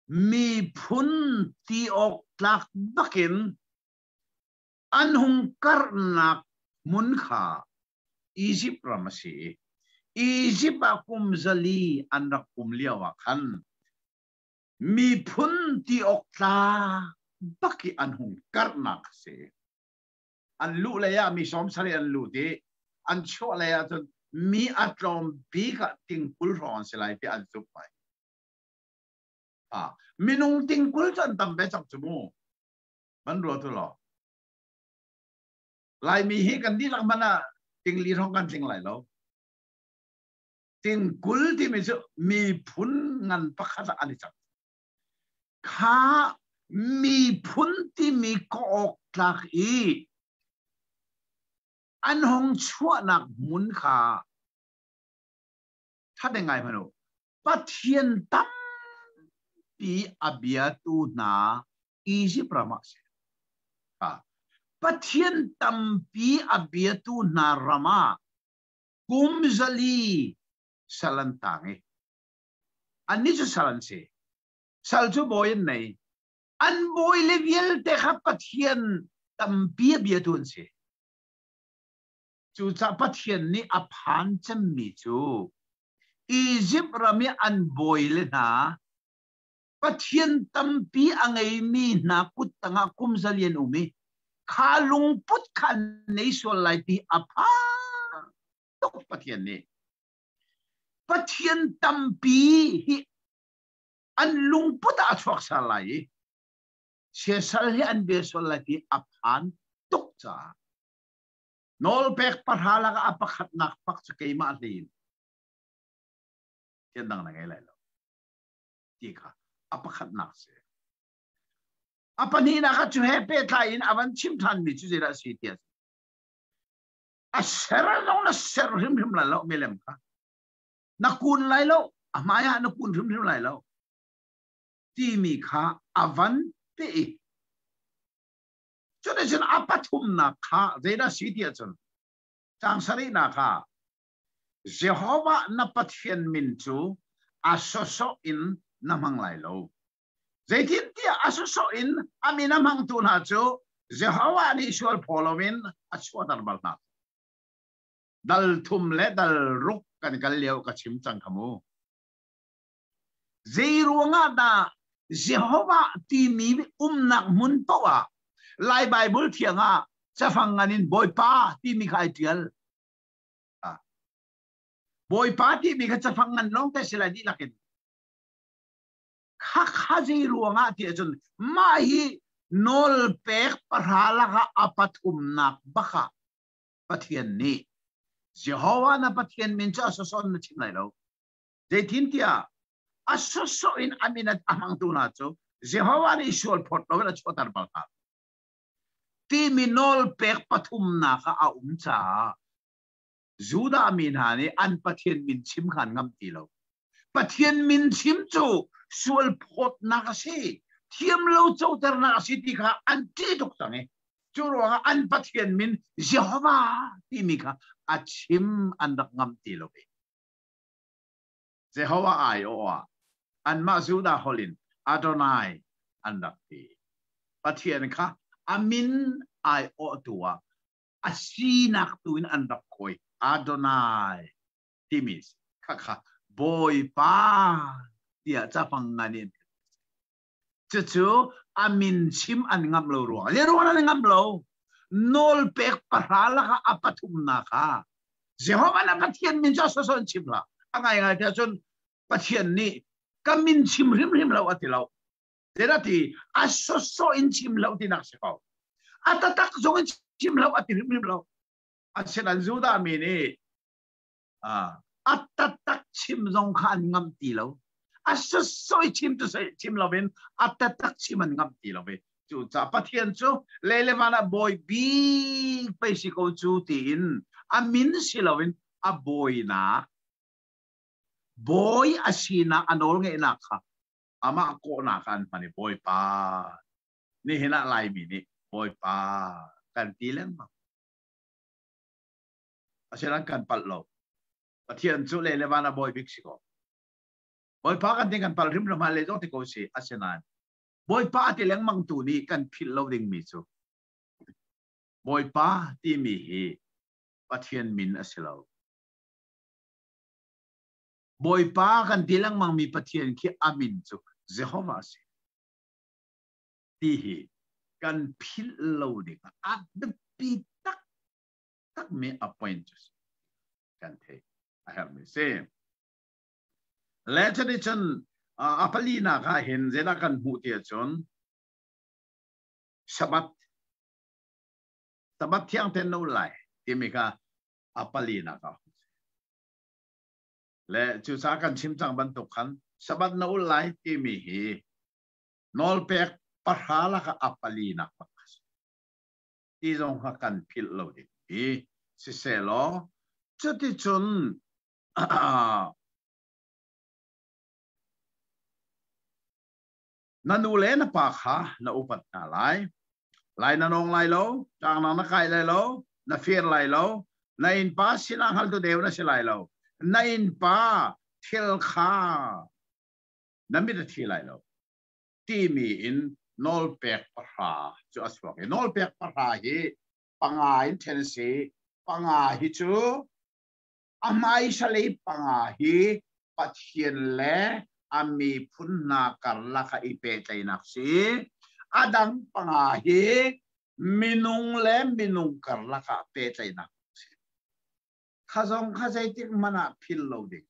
miphun ti awk tlak bakin an hung karhnak hmun kha Izipt ram a si i Izipt ah kum 400 an rak um lio ah khan miphun ti awk tlak bak i an hung karhnak a si. An luh lei ah mi 70 an lut i an chuah lei ah cun mi a tlawm bik ah 20 hrawng an si lai tiah an zumh ai. Minung 20 cu an tam ve cang cu mu. Van ruat u law. Laimi hi kan dihlak hmanh ah 40 hrawng kan tling lai lo. 20 timi cu miphun ngan pakhat ah an i cang. Kha Miphun timi kawh awk tlak i an hong chuahnak hmun kha ṭha ngai hmanh u. Pathian tampi a biatu hna Egypt ram ah si. Pathian tampi a biatu hna ram ah kum 400 sal an tang i annih cu sal an si. Sal cu bawi an nei. An bawi le vialte kha Pathian tampi a biatu an si. Cucaah Pathian nih a phan cemmi cu Izipt ram i an bawi le hna Pathian tampi a ngeimi hna kut tangah kum 400 an um i kha lungput kha an nei sual lai ti a phan tuk Pathian nih. Pathian tampi hi an lungput ah a chuak sal lai i siasal hi an bia sual lai ti a phan tuk caah nawlpek pahra lakah a pakhatnak pak cu keimah hlei in thian dang na ngei lai lo ti kha a pakhatnak si. A pahnihnak ah cu he pehtlai in a van chim ṭhanmi cu zeidah a si ti a si. A ser zong na ser hrimhrim lai lo milem kha. Na kun lai lo, a hmai ah na kun hrimhrim lai lo timi kha a van pe i cuticun a pathumnak kha zeidah si ti ahcun caang sarihnak ah Jehovah na Pathian min cu a sawsawh in na hmang lai lo. Zeitintiah a sawsawh in a min a hmangtu hna cu Jehovah nih sual phaw loin a chuahter bal hna. Dal thum le dal ruk kan kal lio ka chim cang kha mu. Zei ruangah dah Jehovah timi umnak hmun paoh ah Lai Baibal thiang ah cafang ngan in Bawipa timi kha ai ṭial. Bawipa timi kha cafang ngan lawng te si lai dihlak in. Kha kha zei ruangah ti ahcun mah hi nawl pek pahra lakah a pathumnak bak ah Pathian nih Jehovah na Pathian min cu a sawsawh na chim lai lo. Zeitintiah a sawsawh in a min a hmangtu hna cu Jehovah nih sual phawt loin a chuahter bal hna. Timi nawl pek pathumnak ah a um caah Judah mi hna nih an Pathian min chim kha an ngamh ti lo. Pathian min chim cu sual phawtnak a si, thiam lo coternak a si ti kha an ṭih tuk cang i cu ruangah an Pathian min Jehovah timi kha a chim an rak ngamh ti lo i Jehovah aiawh ah anmah Judah holh in Adonai an rak ti. Pathian kha a min aiawhtu ah a sinak tu in an rak khawi Adonai timi kha kha Bawipa tiah cafang ngan in cucu a min chim an ngamh lo ruang le ruang an ngamh lo nawl pek pahra lakah a pathumnak ah Jehovah na Pathian min cu a sawsawh in chim hlah a ngai ngai tiah cun Pathian nih ka min chim hrimhrim lo a ti lo Zeidah ti a sawsawh in chim lo tinak si ko. A tatak zong in chim lo a ti hrimhrim lo. Asinain Judah mi nih a tatak chim zong kha an ngam ti lo. A sawsawh i chim cu chim loin a tatak chim an ngam ti lo i cucaah Pathian cu lei le van ah bawi bik pei si ko cu tiin a min si loin a bawinak bawi a sinak a nawlngeihnak kha amah kawhnak ah an hman i Bawipa nihin ah Laimi nih Bawipa kan ti lengmang. Asinain kan palh lo. Pathian cu le le van ah bawi bik si ko. Bawipa kan ti kan palh hrimhrim ha le zong ti ko si. Asinain Bawipa a ti lengmang tu nih kan philh lo dingmi cu Bawipa timi hi Pathian min a si lo. Bawipa kan ti lengmangmi Pathian khi a min cu Jehovah a si. Ti hi kan philh lo ding a biapi taktakmi a point cu kan theih a herhmi si. Le cuticun a palinak ah hin zeidah kan hmuh ti ahcun Sabbath Sabbath thiang ten no lai timi kha a palinak ah Le cucaah kan chim cang bantuk khan Sabbath na ul lai timi hi nawlpek Pahra lakah a palinak bak a si. Ti zong kha kan philh lo ding hi sisehlaw cuticun na nu le na pa kha na upat hna lai. Lai na nawng lai lo, ṭangnak na kai lai lo, na fir lai lo, na innpa sinah hngaltu deu na si lai lo, na innpa thil kha na mit a thi lai lo timi in nawlpek pahra cu a chuak i nawlpek pahra hi panga in ṭhen a si. Panga hi cu a hmaisalei panga hi Pathian le a miphun hna karlak ah i pehtlaihnak si. A dang panga hi minung le minung karlak ah pehtlaihnak si. Kha zong kha zeitik hmanh ah philh lo ding.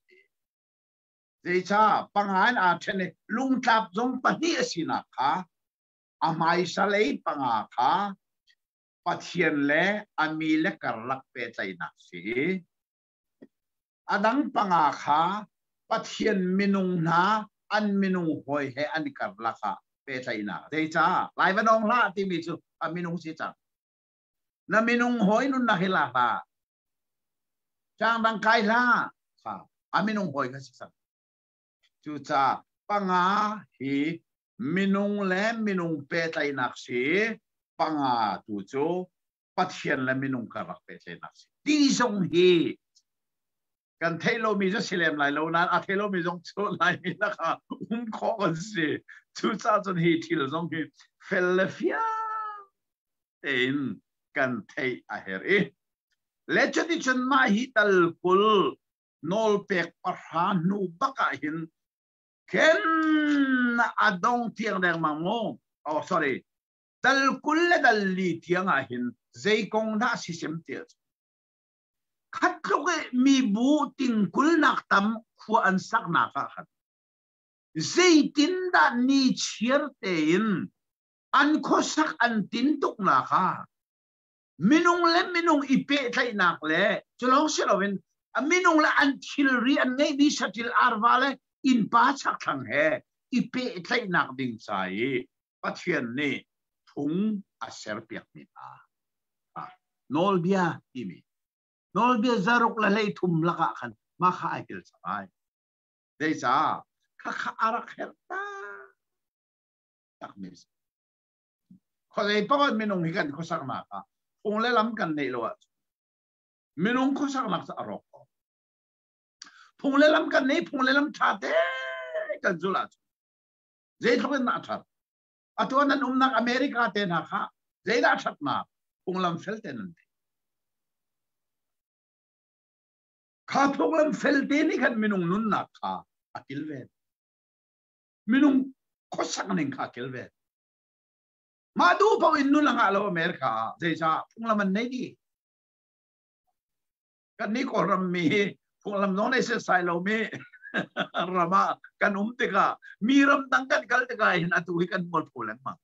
Zeicah panga in aa ṭhen i lungtlap zong pahnih a sinak kha a hmaisalei panga kha Pathian le a mi le karlak pehtlaihnak si. A dang panga kha Pathian minung hna an minung hawi he an karlak ah pehtlaihnak. Zeicah lai va dong hlah timi cu a minung si cang. Na minung hawi nunnak hi la hlah. Cang dang kai hlah. Kha a minung hawi kha si cang. Cucaah panga hi minung le minung pehtlaihnak si, panga tu cu Pathian le minung karlak pehtlaihnak si. Ti zong hi kan theih lomi cu si lem lai lo nain a thei lomi zong cu Laimi lakah um khawh kan si. Cucaah cun hi thil zong hi fel le fiang tein kan theih a herh i le cuticun mah hi tal kul nawlpek pahra hnu bak ah hin khen a dong tiang dengmang mu oh sorry dal kul le dal li tiang ah hin zei kong dah si sem ti khat tluk i mibu tingkul nak tam khua an saknak ah khan zeitindah ni chiar tein an khuasak an tin tuknak ah minung le minung i pehtlaihnak le culawng si loin a minung le an thilri an ngeihmi saṭil arva le innpa chakthlang he i pehtlaihnak ding ca i Pathian nih phung a serpiakmi hna nawlbia timi nawlbia zaruk le hleithum lakah khan mah kha ai tel cang ai. Zeicah khakha a rak herh takmi si. Khuazei pakhat minung hi kan khuasaknak ah phung le lam kan neih lo ahcun minung khuasaknak cu a rawk ko. Phung le lam kan nei, phung le lam ṭha te kan zulh ahcun zeitluk in dah ṭhat. Atu nan umnak America te hna kha zeidah ṭhatnak phunglam fel te nan nei. Kha phunglam fel te nih khan minung nunnak kha a kilven. Minung khuasak ning kha a kilven. Mah duh paoh in nun a ngah lo America ah zeicah phunglam an nei dih. Kan nih Kawlram mi hi phunglam zong nei setsai lo mi ram ah kan um tikah mi ram dang kan kal tikah hin atu hi kan mualpho lengmang.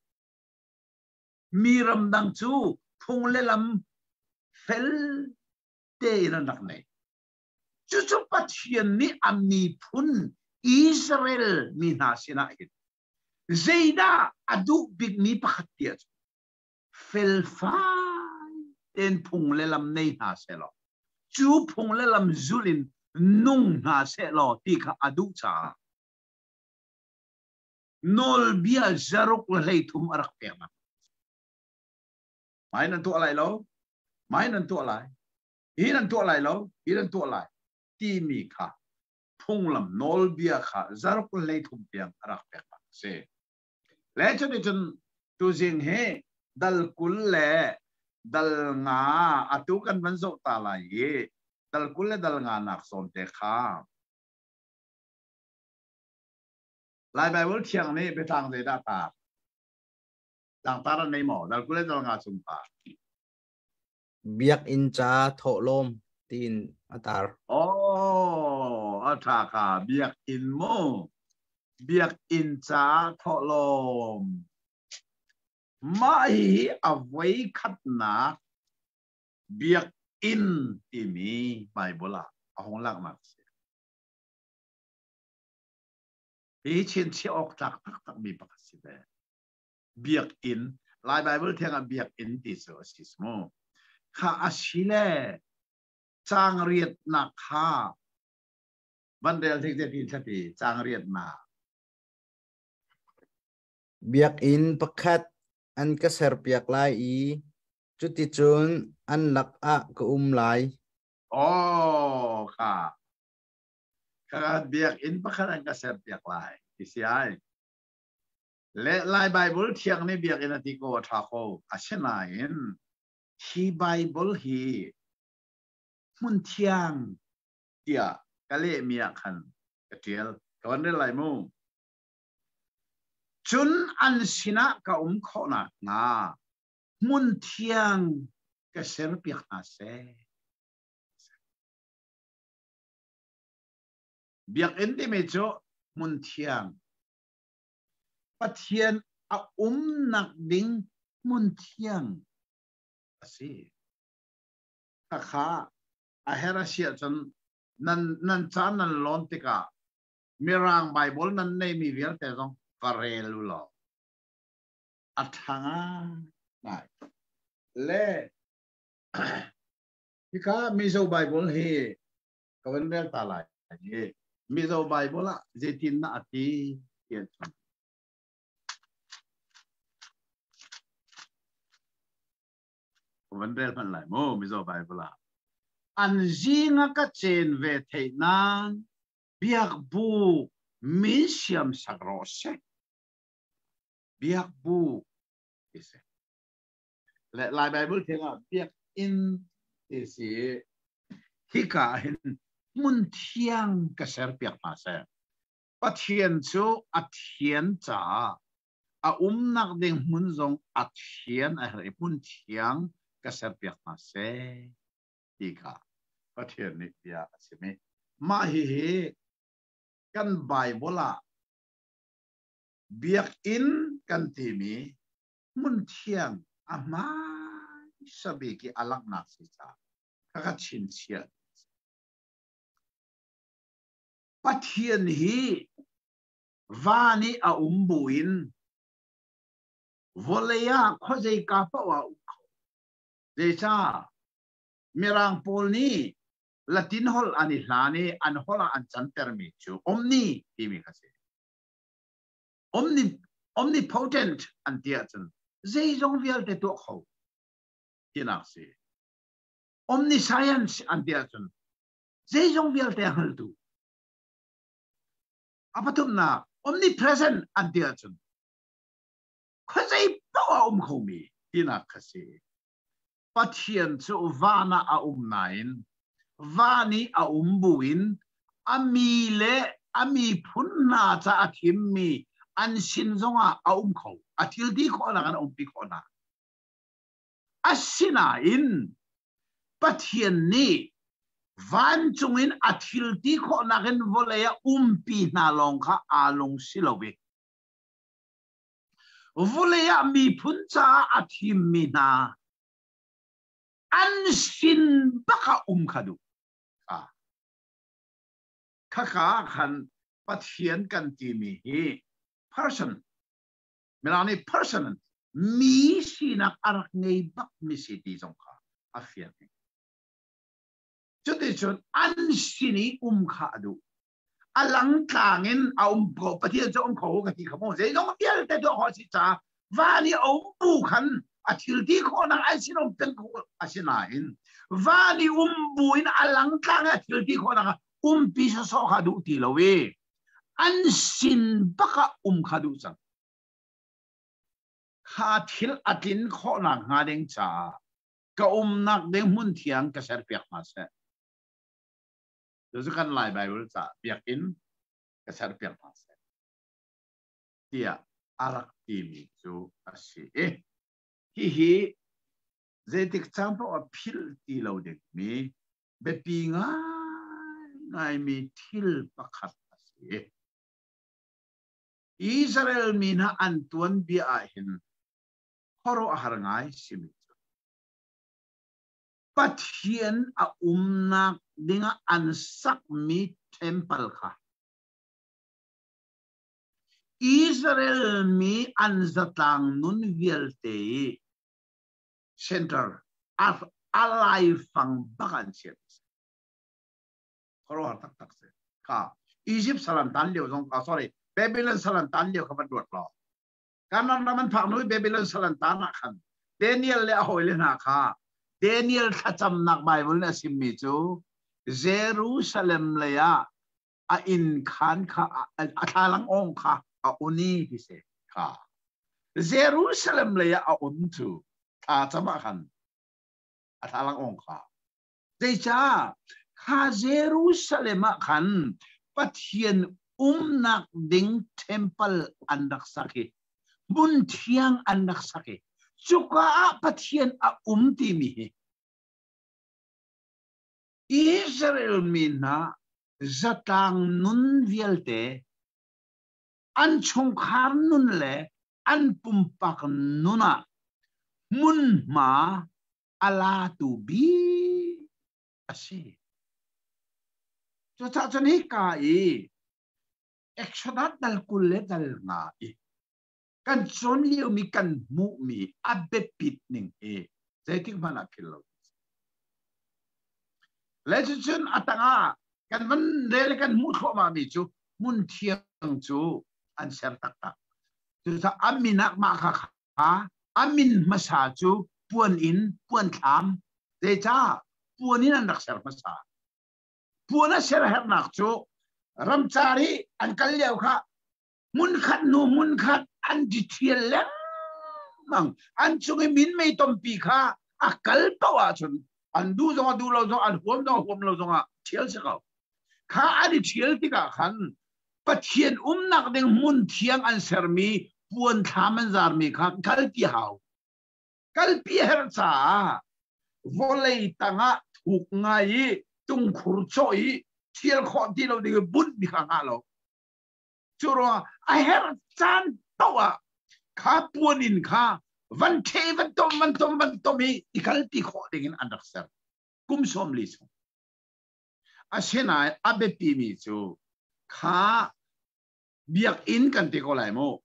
Mi ram dang cu phung le lam fel tein an rak nei. Cucu Pathian nih a miphun Israel mi hna sinah hin zeidah a duh bikmi pakhat tiah cu felfai tein phung le lam nei hna sehlaw cu phung le lam zulh in nung hna sehlaw ti kha a duh caah nawlbia zaruk le hleithum a rak pek hna. Mai nan tuah lai lo, mai nan tuah lai, hi nan tuah lai lo, hi nan tuah lai timi kha phunglam nawlbia kha zaruk le hleithum tiang a rak pek a si. Le cuticun tuzing hi dal 20 le dal nga atu kan van zoh ta lai i dal 20 le dal nga nak zawn te kha Lai Bible thiang nih biatlang zeidah tar? Tlangtar an nei maw? Dal 20 le dal nga chung tar. Biakinn ca thawhlawm tiin a tar. Oh, a ṭha kha biakinn mu. Biakinn ca thawhlawm. Mah hi a voi khatnak biakinn timi Bible ah a hung langhnak a si. Hi chinchiah awk tlak taktakmi pakhat si ve. Biakinn Lai Bible thiang ah biakinn ti cu a si mu. Kha a si le caang riatnak kha van rel hnik te tin thlati caang riatnak. Biakinn pakhat an ka serpiak lai i cuticun an lakah ka um lai. Oh, kha. Kha biakinn pakhat an ka serpiak lai. Ti si ai. Le Lai Bible thiang nih biakinn a ti ko a ṭha ko. Asinain hi Bible hi hmun thiang tiah ka lehmi ah khan ka ṭial. Ka van rel lai mu. Cun an sinah ka um khawh nakhnga hmun thiang ka serpiak hna seh. Biakinn timi cu hmun thiang Pathian a umnak ding hmun thiang a si. Khakha a her a si ahcun nan nan ca nan lawn tikah Mirang Bible nan neimi vialte zong va rel u law a ṭha ngai. Le hika Mizo Bible hi ka van rel ta lai. Mizo Bible ah zeitin dah a ti ti an chim. Ka van rel hmanh lai mu Mizo Bible ah. An zing a ka cen ve theih nan biak bu min siam sak rawh seh. Biak bu ti si. Le Lai Bible theng ah biak inn ti si. Hika ah hin hmun thiang ka serpiak hna seh. Pathian cu a thian caah a umnak ding hmun zong a thian a herh i hmun thiang ka serpiak hna seh ti kha Pathian nih bia a chim i mah hihi kan Bible ah biakinn kan timi hmun thiang a hmaisa bik i a langhnak si caah ka ka chinchiah. Pathian hi van i a um buin vawlei ah khuazeika paoh ah um kho. Zeicah? Mirang pawl nih Latin holh an i hlan i an holh ah an cantermi cu omni timi kha si. Omni, omnipotent an ti ahcun zeizong vialte tuah kho tinak si. Omniscience an ti ahcun zeizong vialte a hngaltu. A pathumnak omnipresent an ti ahcun khuazei paoh a um khomi tinak kha si. Pathian cu van ah a um nain van i a um buin a mi le a miphun hna ca a thimmi an sin zongah a um kho. A thil ti khawhnak an umpi khawh hna. Asinain Pathian nih vancung in a thil ti khawhnak in vawlei ah umpi hna lawng kha aa lung si lo i Vulei ah miphun caah a thimmi hna an sin bak ah um kha duh. Khaka khan Pathian kan timi hi person, Mirang nih person mi sinak a rak ngei bak mi si ti zong kha a fiang. Cuticun an sin i um kha a duh. A langtlang in a um ko Pathian cu um kho ka ti kha mu zeizong vialte tuah khawh si ca van i a um bu khan a thil ti khawhnak an sin um peng ko asinain van i um bu in a langtlang a thil ti khawhnak umpi sawsawh kha duh ti lo i an sin bak ah um kha duh cang kha thil a tlin khawhnak hnga ding caah ka umnak ding hmun thiang ka serpiak hna seh Cucu kan Lai Bible ca biakinn ka serpiak hna seh tiah a rak timi cu a si i hihi zeitik caan paoh ah philh ti lo dingmi biapi ngaingaimi thil pakhat a si. Israel mi hna an tuanbia ah hin khuaruahhar ngai simi cu Pathian a umnak dingah an sakmi temple kha. Israel mi an zatlang nun vialte i center a laifang bak an chiah. Khuaruahhar taktak si. Kha Egypt salan tan lio zong ka sorry Babylon salan tan lio kha van ruat law. Kanan ram an phak hnu Babylon salan tan ah khan Daniel le a hawile hna kha Daniel thlacamnak Bible nih a chimmi cu Jerusalem lei ah a inn khan kha a thlalang awng kha a un i ti si kha Jerusalem lei ah a un cu thla cam ah khan a thlalang awng kha zeicah kha Jerusalem ah khan Pathian umnak ding temple an rak sak i hmun thiang an rak sak i cuka ah Pathian a um timi hi Israel mi hna zatlang nun vialte an chungkhar nun le an pumpak nun ah hmunhma a latu bik a si. Cucaah cun hika i Exodus dal 20 le dal 5 i kan cawn liomi kan hmuhmi a biapit ning hi zeitik hmanh ah philh lo. Le cucun a tangah kan van rel kan hmuh thluahmah mi cu hmun thiang cu an ser taktak. Cucaah a min ah mah kha kha a min hmasa cu puan inn puan thlam zeicah puan in an rak ser hmasa. Puan a ser hernak cu ramcar i an kal lio kha hmunkhat hnu hmunkhat an di ṭhial lengmang. An cung i minmei tompi kha a kal paoh ahcun an duh zong a duh lo zong an huam zong a huam lo zongah ṭhial si ko. Kha an i ṭhial tikah khan Pathian umnak ding hmun thiang an sermi puan thlam an zarmi kha kalpi hau. Kalpi herh caah vawlei tangah thuk ngai i tungkhur cawh i ṭhial khawh ti lo ding i bunh mi kha ngah lo. Cu ruangah a herh caan paoh ah kha puan inn kha van ṭheh van tom van tom van tom i i kalpi khawh dingin an rak ser kum 40 chung. Asinain a biapimi cu kha biakinn kan ti ko lai mu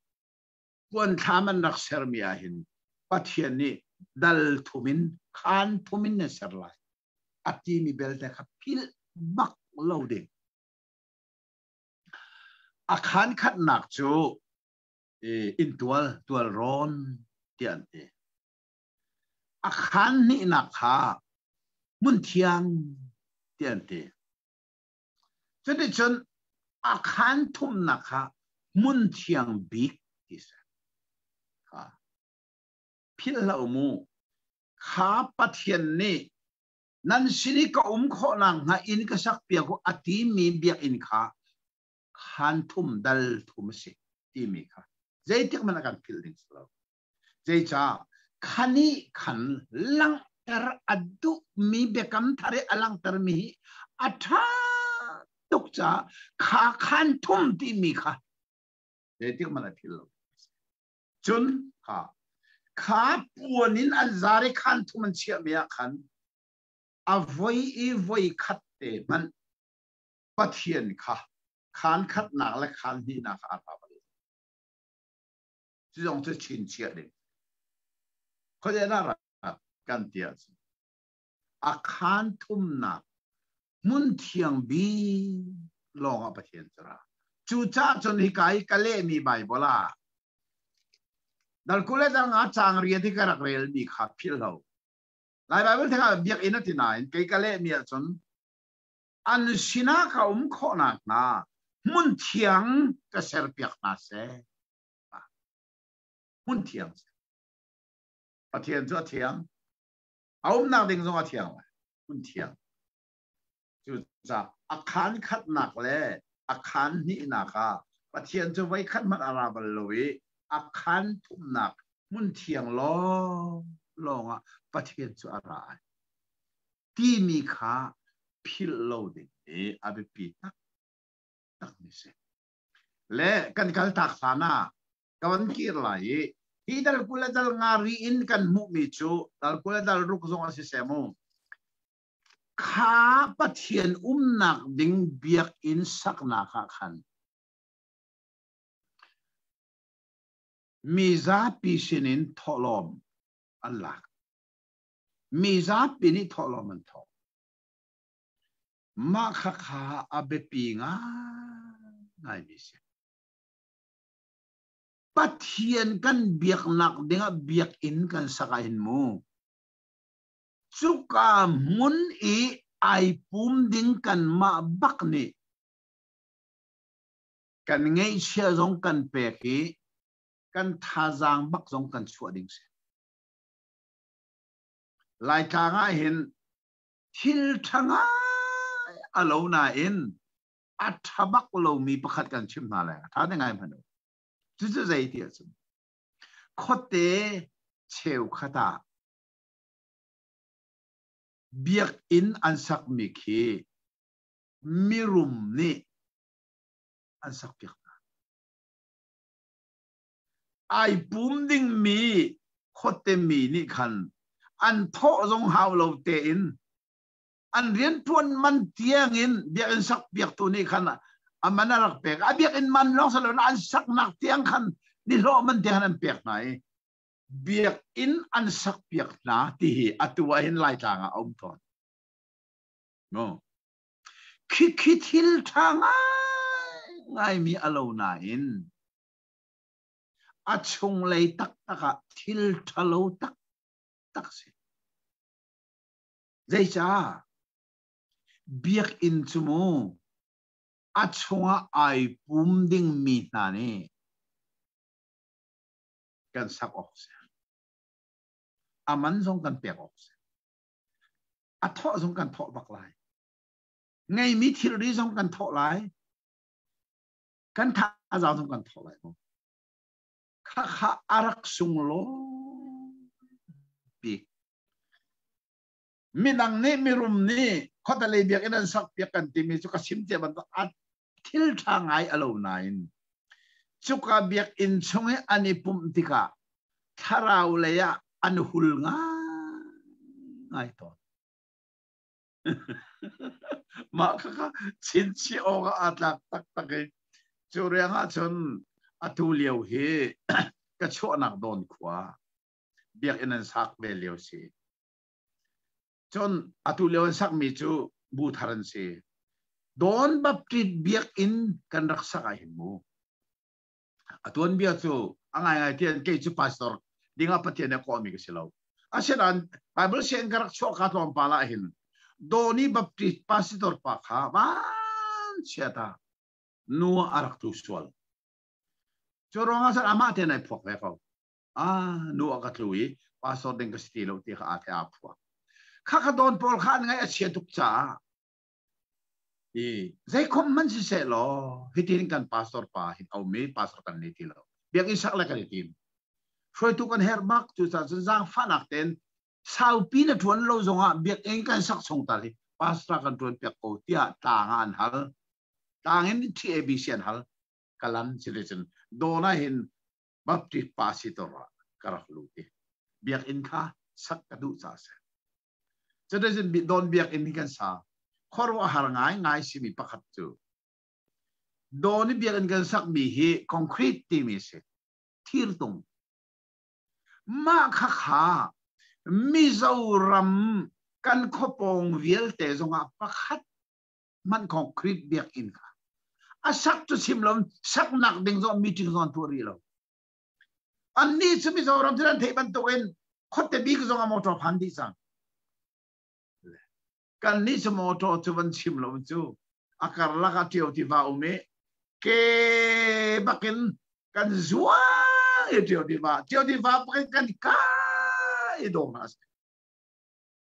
puan thlam an rak sermi ah hin Pathian nih dal thum in khaan thum in na ser lai a timi belte kha philh bak lo ding. A khaan khatnak cu inntual tualrawn tiah an ti. A khaan hnihnak kha hmunthiang tiah an ti. Cuticun a khaan thumnak kha hmunthiang bik ti si. Kha philh hlah u mu. Kha Pathian nih nan sin i ka um khawh nakhnga inn ka sakpiak u a timi biakinn kha khaan thum dal thum a si timi kha zeitik hmanh a kan philh ding si lo. Zeicah khan i khan langhter a duhmi biakam thar i a langhtermi hi a ṭha tuk caah kha khaan thum timi kha zeitik hmanh a philh lo. Cun kha kha puan in an zar i khaan thum an chiahmi ah khan a voi i voi khat te hmanh Pathian kha khaan khatnak le khaan hnihnak kha a ra bal lo. Cu zong cu chinchiah ding. Khuadei dah ra kan ti ahcun a khaan thumnak hmun thiang bik lawng ah Pathian cu ra. Cucaah cun hika i ka lehmi Baibal ah dal 20 le dal 5 caang riat i ka rak relmi kha philh lo. Lai Baibal theng ah biakinn a ti nain kei ka lehmi ahcun an sinah ka um khawh nakhnga hmun thiang ka serpiak hna seh. Hmun thiang. Pathian cu a thiang. A umnak ding zong a thiang lai. Hmun thiang. Cucaah a khaan khatnak le a khaan hnihnak ah Pathian cu voi khat hmanh a ra bal lo i a khaan thumnak hmun thiang lawng lawng ah Pathian cu a ra ai. Timi kha philh lo ding hi a biapi taktak mi si. Le kan kal tak hlan ah ka van kir lai i hi dal 20 le dal 5 ri in kan hmuhmi cu dal 20 le dal 6 zong a si seh mu. Kha Pathian umnak ding biakinn saknak ah khan. Mi zapi sinin thawhlawm an lak. Mi zapi nih thawhlawm an thawh. Mah khakha a biapi ngaingaimi si. Pathian kan biaknak dingah biakinn kan sak ahhin mu. Cuka hmun i ai pum ding kanmah bak nih kan ngeihchia zong kan pek i kan thazaang bak zong kan chuah ding si. Laitlang ah hin thil ṭha ngai a lo nain a ṭha bak lomi pakhat kan chim hna lai. A ṭha te ngai hmanh u. Cucu zei ti ahcun khuate cheukhat ah biakinn an sakmi khi mirum nih an sakpiak hna. Ai pum dingmi khuate mi nih khan an thawh zong hau lo tein an rianṭuan man tiangin biakinn sakpiaktu nih khan a man a rak pek. A biakinn man lawng si loin an saknak tiang khan nihlawh man tiang khan an pek hna i biakinn an sakpiak hna ti hi atu ah hin Laitlang ah a um tawn. No. Khikhi thil ṭha ngaingaimi a lo nain a chunglei taktak ah thil ṭhalo taktak si. Zeicah? Biakinn cu mu a chungah ai pum dingmi hna nih kan sak awk si. A man zong kan pek awk si. A thawh zong kan thawh bak lai. Ngeimi thilri zong kan thawh lai. Kan thazaang zong kan thawh lai mu. Khakha a rak sunglawi bik. Midang nih mirum nih khuatelei biakinn an sak piak kan timi cu ka chim cia bantuk a thil ṭha ngai a lo nain cuka biakinn chung i an i pumh tikah thlarau lei ah an hul ngai tawn. Mah khakha chinchih awk ah aa tlak taktak i cu riangah cun atu lio hi ka chuahnak dawn khua biakinn an sak ve lio si. Cun atu lio an sakmi cu bu thar an si. Dawn Baptist biakinn kan rak sak ah hin mu. A tuanbia cu a ngaingai tian kei cu pastor dingah Pathian nih a kawhmi ka si lo. Asinain Bible sianginn ka rak chuah ka tlawmpal ah hin Dawni Baptist pastor pa kha van chiata nu a rak tu sual. Cu ruangah cun amah te nai phuak ve ko. Ah nu a ka tlu i pastor ding ka si ti lo ti kha aa the aa phuak. Kha kha dawn pawl kha an ngaih a chia tuk caah i zeikhom hmanh siseh law hitin kan pastor pa hin a um i pastor kan nei ti lo. Biakinn sak le kan i tim. Hruaitu kan herh bak cucaah cun zaangfahnak tein saupi na ṭuan lo zongah biakinn kan sak chung tal hi pastor kan ṭuan piak ko tiah tlang ah an hal. Tlang in TABC an hal. Kalan cun dawn ah hin Baptist pastor ah ka rak lut i biakinn kha sak ka duh caah si. Cuticun dawn biakinn hi kan sa. Khuaruahhar ngaingai simi pakhat cu dawn i biakinn kan sakmi hi concrete timi si. Thirtung. Mah khakha Mizoram kan khuapawng vialte zongah pakhat hmanh concrete biakinn kha a sak cu chim lo saknak ding zong meeting zong tuah rih lo. Annih cu Mizoram cu nan theih bantukin khuate bik zong ah motor phan dih cang. Kan nih cu motor cu van chim lo cu a karlak ah ṭio tiva um i ke bakin kan zuang i ṭio tiva ṭio tiva bakin kan kai dawm hna.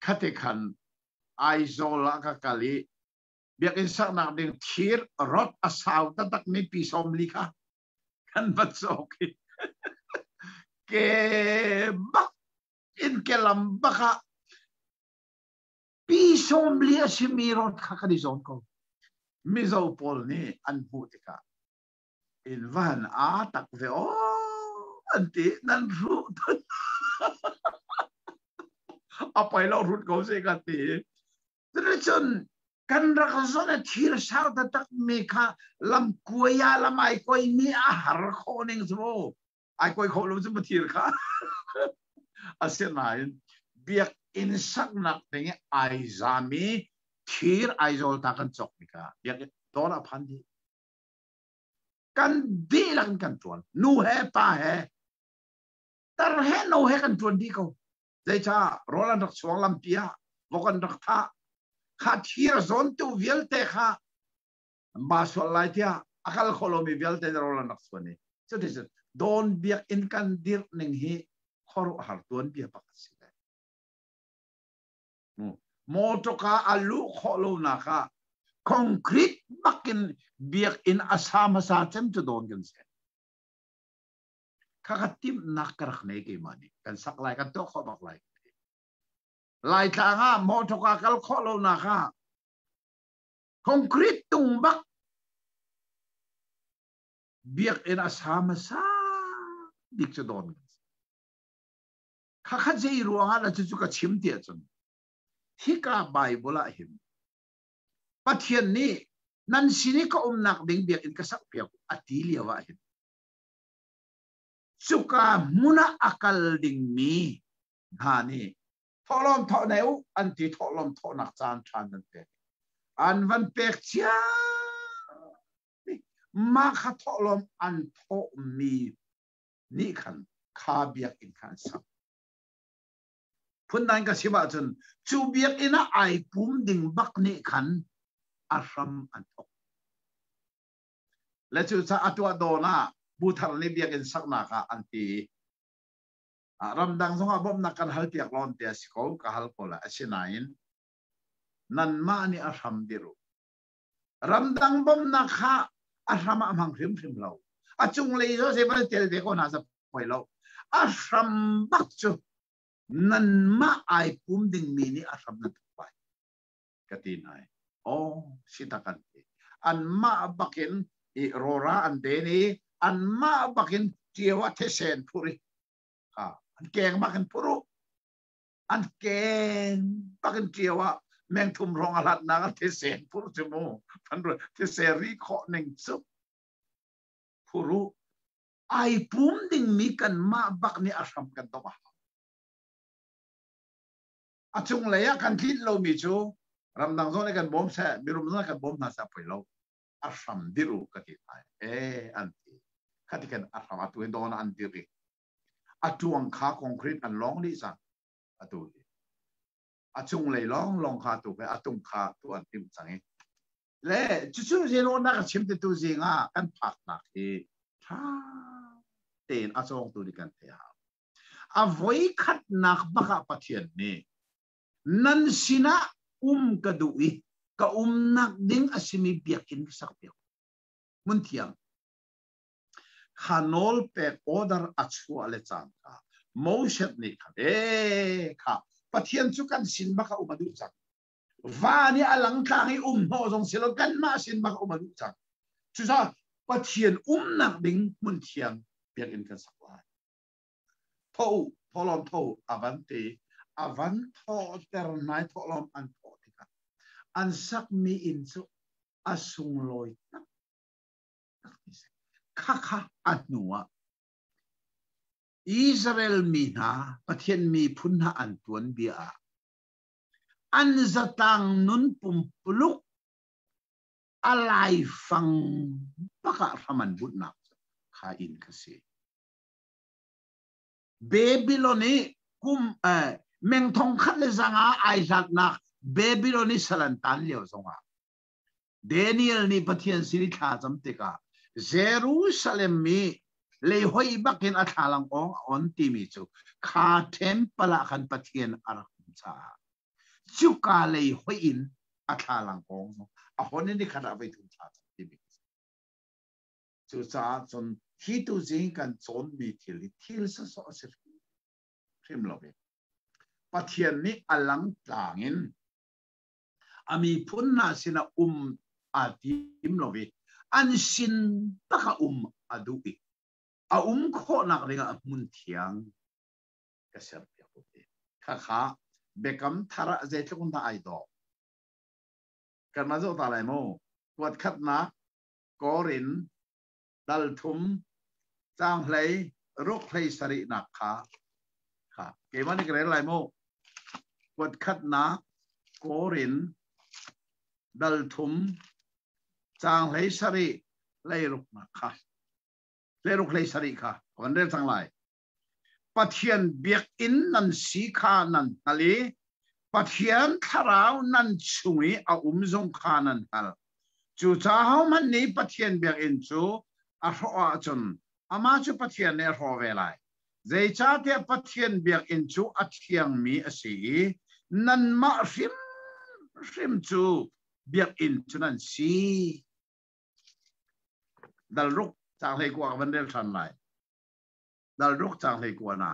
Khate khan Aizawl ah ka kal i biakinn saknak ding thir rot a sau taktak mi pi 40 kha kan va cawk i ke bak in ke lam bak ah pi 40 a simi rot kha kan i zawn ko. Mizo pawl nih an hmuh tikah in van aa tak ve o an ti nan ruh a poi lo rut ko se ka ti. Cun kan rak zon a thir sau taktak mi kha lam kuai ah lam ai koi mi a har khawh ning cu. Ai koi kho lo cu mathir kha. Asinain biakinn saknak ding i ai zami thir Aizawl ta kan cawk mi kha biakinn dawr ah phan dih. Kan dihlak in kan tuan. Nu he pa he tar he no he kan tuan dih ko. Zeicah rawl an rak chuang lampi ah vok an rak thah. Kha thir zawntu vialte kha ba sual lai tiah a kal kho lomi vialte rawl an rak chuan i cuticun dawn biakinn kan dirh ning hi khuaruahhar tuanbia pakhat si ve. Mawṭawka a luh khawh lonak ah concrete bakin biakinn a sa hmasa cem cu dawn kan si. Khakha timhnak ka rak nei keimah nih kan sak lai kan tuah khawh bak lai. Laitlang ah mawṭawka kal khawh lonak ah concrete tung bak biakinn a sa hmasa bik cu dawn kan si. Khakha zei ruangah dah cucu ka chim ti ahcun hika Bible ah hin Pathian nih nan sin i ka umnak ding biakinn ka sakpiak a ti lio ah hin cuka hmun ah a kal dingmi hna nih thawhlawm thawh ne u an ti thawhlawm thawhnak caan ṭhan an pek an van pek cia mah kha thawhlawm an thawhmi nih khan kha biakinn kha an sak. Phundang ka chim ahcun cu biakinn ah ai pum ding bak nih khan a hram an thawk. Le cu ca a tuah dawn ah bu thar nih biakinn saknak ah an ti. Ramdang zongah bawmhnak kan hal piak lawn te a si ko ka hal ko lai. Asinain nanmah nih a hram dir u. Ramdang bawmhnak kha a hram ah hmang hrimhrim lo. A cunglei zo zei van tel ve ko hna za poi lo. A hram bak cu nanmah ai pum dingmi nih a hram nan thuk lai. Ka ti nai. Oh, si tak an ti. Anmah bakin i rora an den i anmah bakin ṭio a thisen phur i an keng bakin phur u. An keng bakin ṭio ah meng thum hrawng a hlatnak a thisen phur cu mu. Thisen ri khawh ning cu phur u. Ai pum dingmi kanmah bak nih a hram kan domh a hau. A cunglei ah kan tlinh lomi cu ramdang zong nih kan bawm seh, mirum zong nih kan bawm hna seh a poi lo. A hram dirh u ka ti lai. E an ti. Khati khan a hram atu hi dawn ah an dirh i a tuang kha concrete an lawng dih cang atu hi. A cunglei lawng lawng kha tu he a tung kha tu an timh cang i le cucu zeirawhnak a chim tu zing ah kan phaknak hi tha tein a cawngtu nih kan theih hau. A voikhatnak bak ah Pathian nih nan sinah um ka duh i ka umnak ding a simi biakinn ka sak piak. Hmun thiang. Kha nawl pek order a chuah le cangka Moses nih khan ee kha Pathian cu kan sin bak a um a duh cang. Van i a langtlang i um hnawh zong si lo kanmah sin bak um a duh cang. Cucaah Pathian umnak ding hmun thiang biakinn kan sak lai. Tho u, thawhlawm tho u, a van ti. A van thawhter nai thawhlawm an thawh tikah an sakmi inn cu a sunglawi taktak ti si. Khakha a hnu ah Israel mi hna Pathian miphun hna an tuanbia ah an zatlang nun pumpuluk a laifang bak ah hram an bunhnak cu kha inn kha si. Babylon i kum meng thong khat le zanga ai hlatnak Babylon i sal an tan lio zongah Daniel nih Pathian sin i thla cam tikah Jerusalem i leihoi bakin a thlalang awng a on timi cu kha temple ah khan Pathian a rak um caah cuka lei hoi in a thlalang awng zong a hon in nikhat ah voi thum thla cam timi cucaah cun hi tu zing kan cawnmi thil hi thil sawsawh a si hrim lo i Pathian nih a lang tlang in a miphun hna sinah um aa tim lo i an sin tak a um a duh i a um khawhnak dingah hmun thiang ka serpiak u ti. Khakha biakam thar ah zeitluk in dah ai dawh. Kan ma zoh ta lai mu. Kuat khatnak Korin dal thum caang hlei Ruk hlei sarih nak kha kha keimah nih ka rel lai mu. Kuat khatnak Korin dal thum caang hlei sarih hlei ruknak kha hlei ruk hlei sarih kha ka van rel cang lai. Pathian biakinn nan si kha nan hngal i Pathian thlarau nan chung i a um zong kha nan hngalh. Cucaah hohmanh nih Pathian biakinn cu a hrawh ahcun amah cu Pathian nih a hrawh ve lai. Zeicahtiah Pathian biakinn cu a thiangmi a si i nanmah hrimhrim cu biakinn cu nan si. Dal ruk caang hlei kua ka van rel ṭhan lai. Dal ruk caang hlei kua na.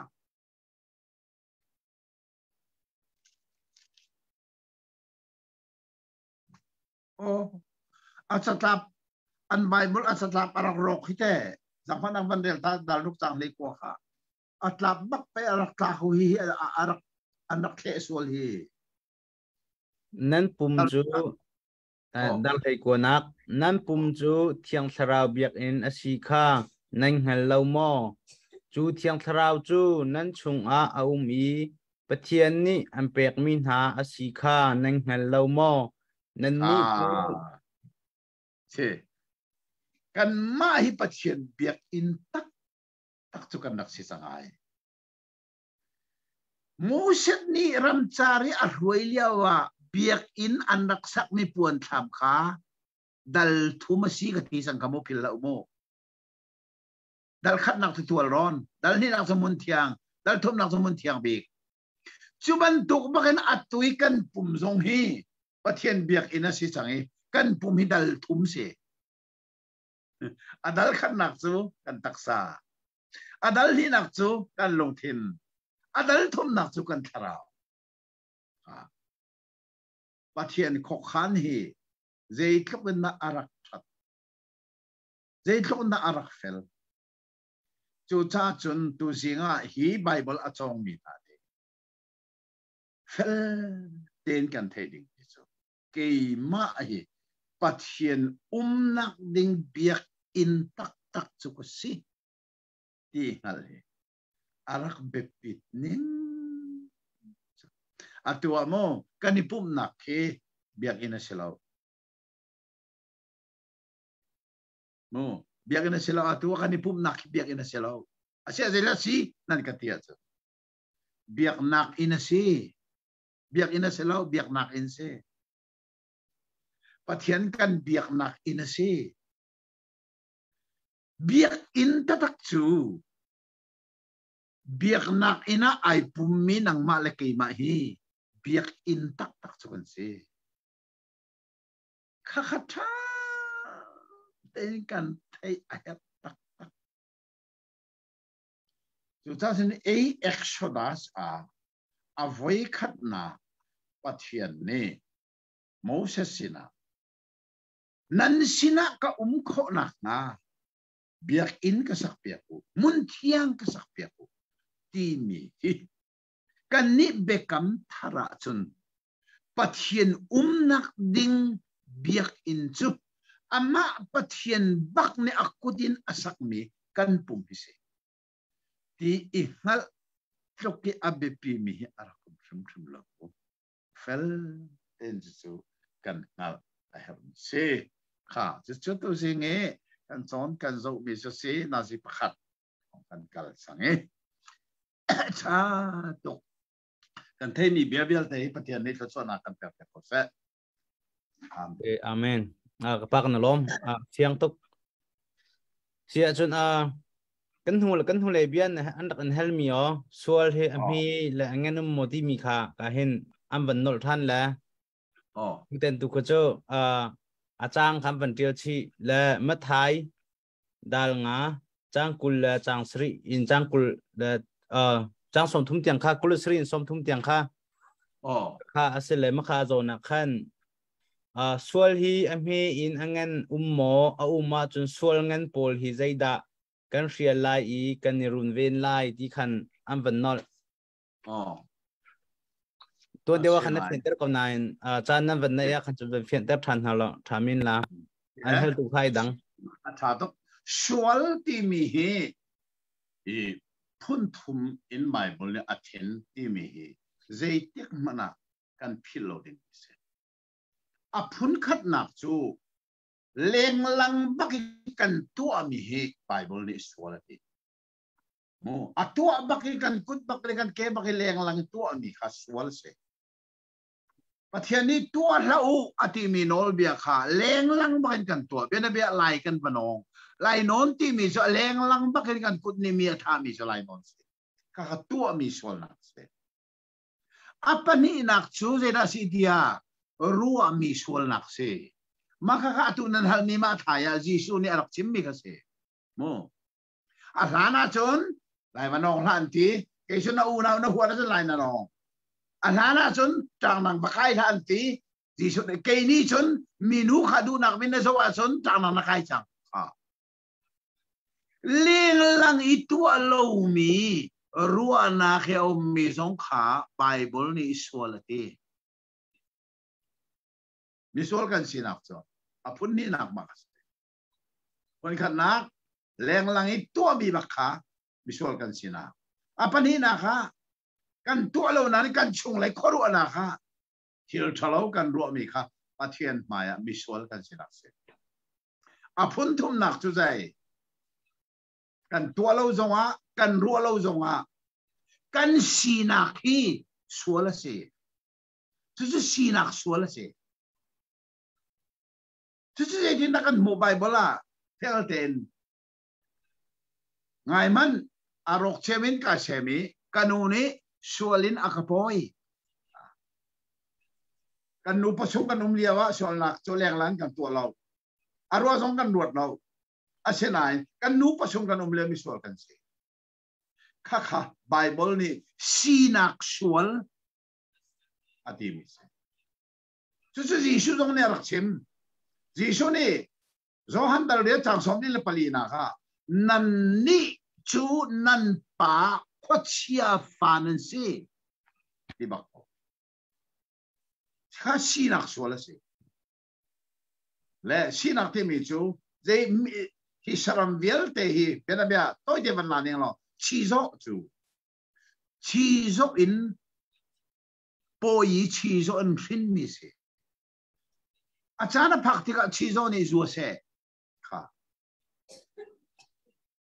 Oh, a catlap an Bible a catlap a rak rawk hi te. Zakhman ang van rel ta dal ruk caang hlei kua kha. A tlap bak pe a rak tla ho hi a rak an rak thleh sual hi. Nan pum cu Dal hlei kuanak nan pum cu Thiang Thlarau biakinn a si kha nan hngal lo maw? Cu Thiang Thlarau cu nan chungah a um i Pathian nih an pekmi hna a si kha nan hngal lo maw? Nannih cu Si. Kanmah hi Pathian biakinn taktak cu kan rak si cang ai. Moses nih ramcar i a hruai lioah biakinn an rak sakmi puanthlam kha dal thum a si ka ti cang kha mu philh hlah u mu. Dal khatnak cu tualrawn, dal hnihnak cu hmun thiang, dal thumnak cu hmun thiang bik. Cu bantuk bakin atu i kan pum zong hi Pathian biakinn a si cang i kan pum hi dal thum si. A dal khatnak cu kan taksa, A dal hnihnak cu kan lungthin, a dal thumnak cu kan thlarau. Pathian khuakhan hi zeitluk in dah a rak ṭhat, zeitluk in dah a rak fel. Cucaah cun tuzing ah hi Baibal a cawngmi hna nih fel tein kan theih ding ti cu keimah hi Pathian umnak ding biakinn taktak cu ka si ti hngalh hi a rak biapit ning. Atu ah maw kan i pumhnak khi biakinn a si lo. Mu biakinn a si lo. Atu ah kan i pumhnak khi biakinn a si lo. A si a si nan ka ti ahcun biaknak inn a si. Biakinn a si lo, biaknak inn si. Pathian kan biaknak inn a si. Biakinn taktak cu biaknak inn ah ai pummi nangmah le keimah hi biakinn taktak cu kan si. Khakha ṭha tein kan theih a herh taktak. Cucaah cun ei Exodus ah a voikhatnak Pathian nih Moses sinah nan sinah ka um khawh nakhnga biakinn ka sakpiak u, hmun thiang ka sakpiak u timi hi kannih biakam thar ahcun Pathian umnak ding biakinn cu amah Pathian bak nih a kut in a sakmi kan pum hi si. Ti i hngalh tluk i a biapimi hi a rak um hrimhrim lo. Fel tein cucu kan hngalh a herhmi si. Kha cucu tuzing i kan cawn kan zohmi cu si nazi pakhat kan kal cang i ṭha tuk kan theimi bia vialte hi Pathian nih thluachuahnak kan pek piak ko seh. Amen. Ka pak na lawm. Thiang tuk. Si ahcun kan hnu kan hnu le bian an rak in hel mi o sual hi a hmi le a ngen um mo ti mi kha ka hin an van nolh than le oh ten tu ko chu a chang kham van tial chi le mathai dal nga chang kul le chang sri in chang kul le chang som thum tiang kha kul sri in som thum tiang kha oh kha asile makha zona khan Sual hi a hme in a ngan um maw? A um ahcun sual ngan pawl hi zeidah kan hrial lai i kan i runven lai ti khan an van nolh. Oh. Tuan deuh ah khan na fianter ko nain caan nan van neih ah khan cun van fianter ṭhan hna law ṭha min la. An hal tu khai dang. A ṭha tuk. Sual timi hi I phun thum in Bible nih a then timi hi zeitik hmanh ah kan philh lo ding a si. A phun khatnak cu lenglang bak in kan tuahmi hi Bible nih sual a ti. Mu a tuah bak i kan kut bak le kan ke bak i lenglang tuahmi kha sual a si. Pathian nih tuah hlah u a timi nawlbia kha lenglang bak in kan tuah. Bianabia lai kan va nawng. Lai nawn timi cu a lenglang bak in kan kut nih mi a thahmi cu lai nawn si. Kha kha tuahmi sualnak si. A pahnihnak cu zeidah si tiah ruahmi sualnak si. Mah kha kha atu nan halmi mah thai ah Jesuh nih a rak chimmi kha si. Mu. A hlan ahcun lai va nawng hlah an ti. Kei cu na unau na huat ahcun lai na nawng. A hlan ahcun ṭangnang va kai hlah an ti. Jesuh nih kei nih cun minu kha duhnak min na zoh ahcun ṭangnang na kai cang. Ha. Lenglang i tuah lomi ruahnak he a ummi zong kha Baibal nih sual a ti. Misual kan sinak cu a phun hnihnak bak a si. Voikhatnak lenglang i tuahmi bak kha misual kan sinak. A pahnihnak ah kan tuah lo nain kan chunglei khuaruahnak ah thil ṭhalo kan ruahmi kha Pathian hmaiah misual kan sinak si. A phun thumnak cu zei? Kan tuah lo zongah, kan ruah lo zongah kan sinak hi sual a si. Cucu sinak sual a si. Cucu zeitindah kan hmuh Bible ah fel tein ngai man a rawk cem in ka sem i ka nu nih sual in a ka pawi. Kan nu pasung kan um lio ah sualnak cu lenglang kan tuah lo. A ruah zong kan ruat lo. Asinain kan nu pasung kan um lio mi sual kan si. Khakha Bible nih sinak sual a timi si. Cucu Jesuh zong nih a rak chim. Jesuh nih Johan dal riat cang 24 nak ah nannih cu nan pa khuachia fa nan si ti bak ko. Kha sinak sual a si. Le sinak timi cu zei hi saram vialte hi bianabia toite van la ning law chizawh cu chizawh in pawi i chizawh in hrinmi si. A caan a phak tikah chizawh nih zu a seh. Kha.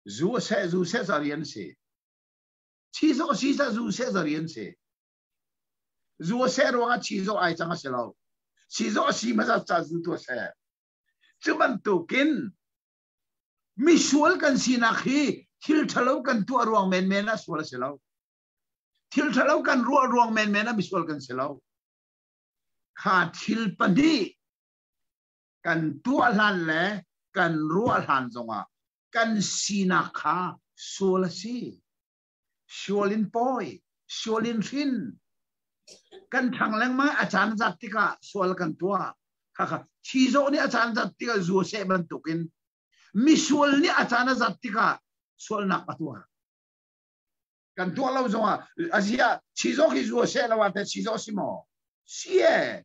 Zu a seh, zu seh ca rian si. Chizawh si ca zu seh ca rian si. Zu a seh ruangah chizawh ai cang a si lo. Chizawh a si hmasa ca zu tu a seh. Cu bantukin misual kan sinak hi thil ṭhalo kan tuah ruang menmen ah sual a si lo. Thil ṭhalo kan ruah ruang menmen ah misual kan si lo. Kha thil pahnih kan tuah hlan le kan ruah hlan zongah kan sinak kha sual a si. Sual in pawi, sual in hrin. Kan ṭhang lengmang a caan zat tikah sual kan tuah. Khakha chizawh nih a caan zat tikah zu a seh bantukin misual nih a caan a zat tikah sualnak a tuah. Kan tuah lo zongah azia chizawh khi zu a seh lo ah teh chizawh si maw? Si e.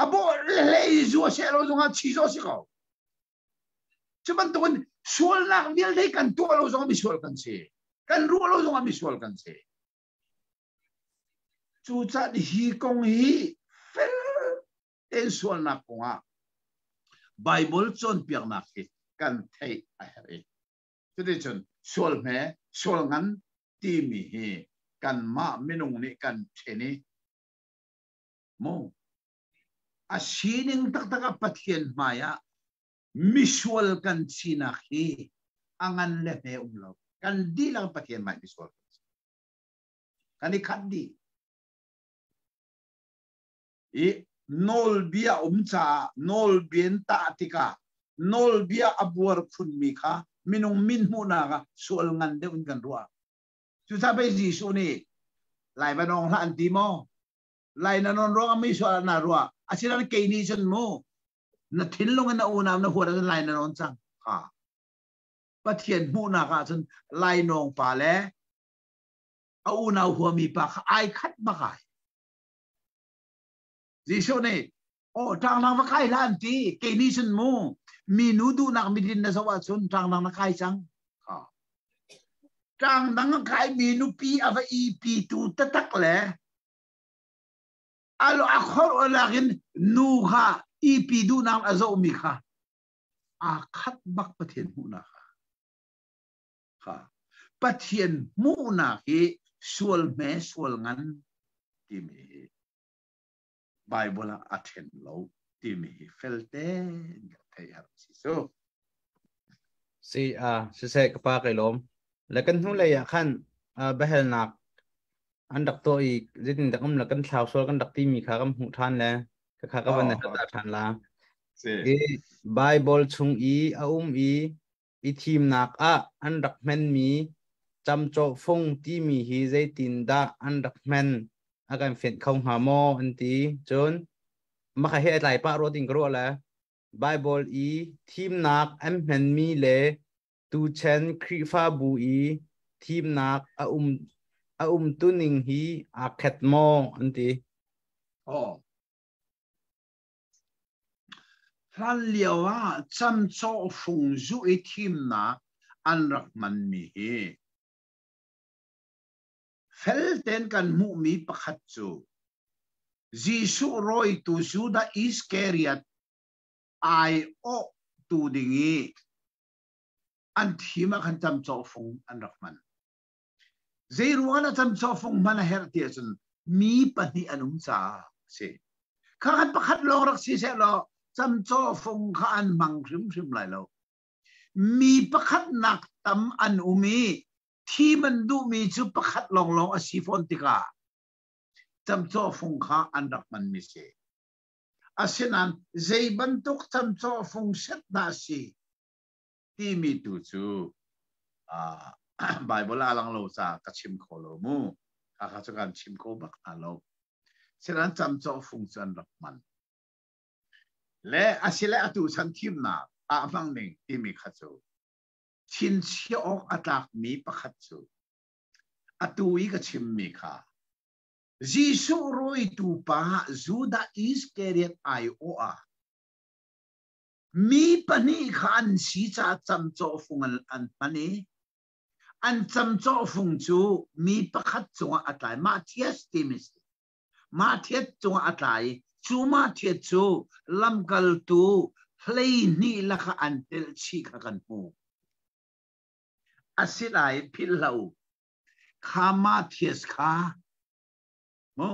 A bawh le zu a seh lo zongah chizawh si ko. Cu bantukin sualnak vialte kan tuah lo zongah misual kan si. Kan ruah lo zongah misual kan si. Cucaah hi kong hi fel tein sualnak kongah Bible cawnpiaknak hi kan theih a herh i Cuticun sual hme, sual ngan timi hi kanmah minung nih kan ṭhen i mu a sining taktak ah Pathian hmai ah misual kan sinak hi a ngan le hme um lo. Kan dihlak Pathian hmai misual kan si. Kan i khat dih. I nawlbia um caah nawlbia in tah tikah nawlbia a buar phunmi kha minung min hmuhnak ah sual ngan deuh in kan ruah. Cucaah pei Jesuh nih lai va nawng hlah an ti maw? Lai na nawn ruangah mi sual ah naa ruah. Asinain kei nih cun mu na thinlung in na unau na huat ahcun lai na nawn cang. Ha. Pathian hmuhnak ah cun lainawng pa le a unau huami pa kha ai khat bak ai. Jesuh nih aw ṭanglang va kai hlah an ti kei nih cun mu minu duhnak midin na zoh ahcun ṭanglang na kai cang. Tlang dang a kaimi nupi a va ipitu taktak le alo a khor lakin nu kha ipi duhnak a zohmi kha aa khat bak Pathian hmuhnak kha. Kha Pathian hmuhnak hi sual hme sual ngan timi hi Bible ah a then lo timi hi felte in kan theih har si cu. Si a siseh ka pa kai lawm. Le kan hnu lei ah khan biahalnak an rak tuah i zeitin dak um le kan thlau sual kan rak timi kha kan hmuh ṭhan le ka kha ka van ta ṭhan la. I Bible chung i a um i i thimnak ah an rak hmanmi camcawhfung timi hi zeitindah an rak hman a kan fianh kho hnga maw an ti. Cun maka he a tlai pah rua ding ka ruah le Bible i thimnak an hmanmi le tuchan Khrihfabu i thimnak a um tuning hi aa khat maw an ti. Oh. Hlanlio ah camcawhfung zuh i thimnak an rak hmanmi hi fel tein kan hmuhmi pakhat cu Jesuh rawitu Judah Iskariot aiawhtu ding i an thim ah khan camcawhfung an rak hman. Zeiruang ah camcawhfung hman a herh ti ahcun mi pahnih an um caah a si. Kha khan pakhat lawng rak si seh law camcawhfung kha an hmang hrimhrim lai lo. Mi pakhat nak tam an um i thim an duhmi cu pakhat lawnglawng a si fawn tikah camcawhfung kha an rak hmanmi si. Asinain zei bantuk camcawhfung set dah a si timi tu cu Bible ah lang lo caah ka chim kho lo mu. Kha cu kan chim kho bak hna lo. Sinain camcawhfung cu an rak hman. Le asile atu chan thimnak ah hmang ning timi kha cu chinchiah awk a tlakmi pakhat cu atu i ka chimmi kha Jesuh rawitu pa Judah Iskariot aiawh ah Mi pahnih kha an si caah camcawhfung an hman i an camcawhfung cu mi pakhat cungah a tlai. Matthias timi si. Matthias cungah a tlai i cu Matthias cu lamkaltu 12 lakah an telh chih kha kan hmuh. Asinain philh hlah u, kha Matthias kha mu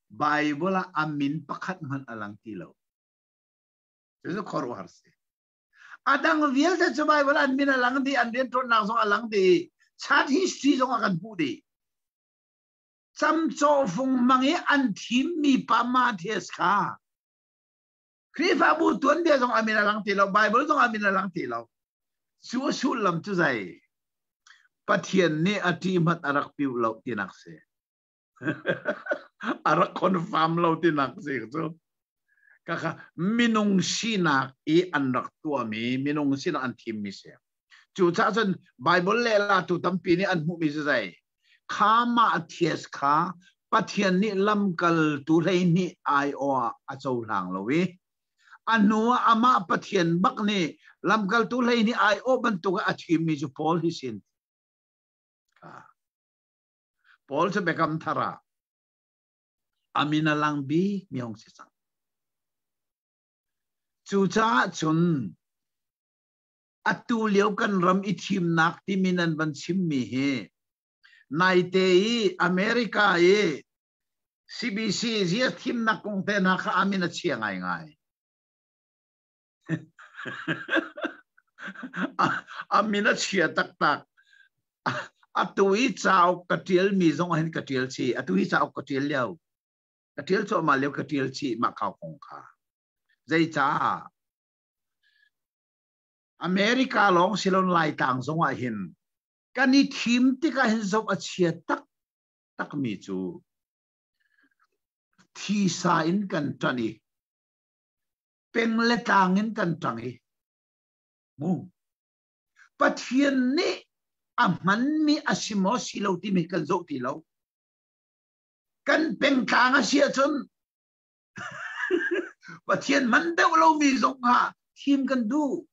Bible ah a min pakhat hmanh a lang ti lo. Cucu khuaruahhar si. A dang vialte cu Bible an min a lang dih, an rianṭuannak zong a lang dih, church history zong a kan hmuh dih. Camcawhfung hmang i an thimmi pa Matthias kha Khrihfabu tuanbia zong a min a lang ti lo, Bible zong a min a lang ti lo. Cu a sullam cu zei? Pathian nih a ṭih hmanh a rak piu lo tinak si. A rak confirm lo tinak si cu. Kaka minung sinak i an rak tuahmi, minung sinak an thimmi si. Cucaah cun Bible lehlatu tampi nih an hmuhmi cu zei? Kha Matthias kha Pathian nih lamkaltu 12 aiawh ah a cohlang lo i a hnu ah amah Pathian bak nih lamkaltu 12 aiawh bantuk ah a thimmi cu Paul hi sin. Paul cu Biakam Thar ah a min a lang bik mi hong si cang. Cucaah cun atu lio kan ram i thimnak timi nan van chimmi hi naite i America i CBC zia thimnak kong te hna kha amin a chia ngaingai. Amin a chia taktak. Atu i cauk ka tialmi zong hin ka tial chi. Atu hi cauk ka tial lio. Ka tial cuahmah lio ka tial chi mah kau kong kha. Zeicah? America lawng silon Laitlang zong ah hin kan i thim tikah hin zoh a chia taktak mi cu thisa in kan ṭan i peng le tlang in kan ṭang i mu Pathian nih a hmanmi a si maw si lo timi kan zoh ti lo. Kan pengtlang a si ahcun Pathian man deuh lomi zong ah thim kan duh.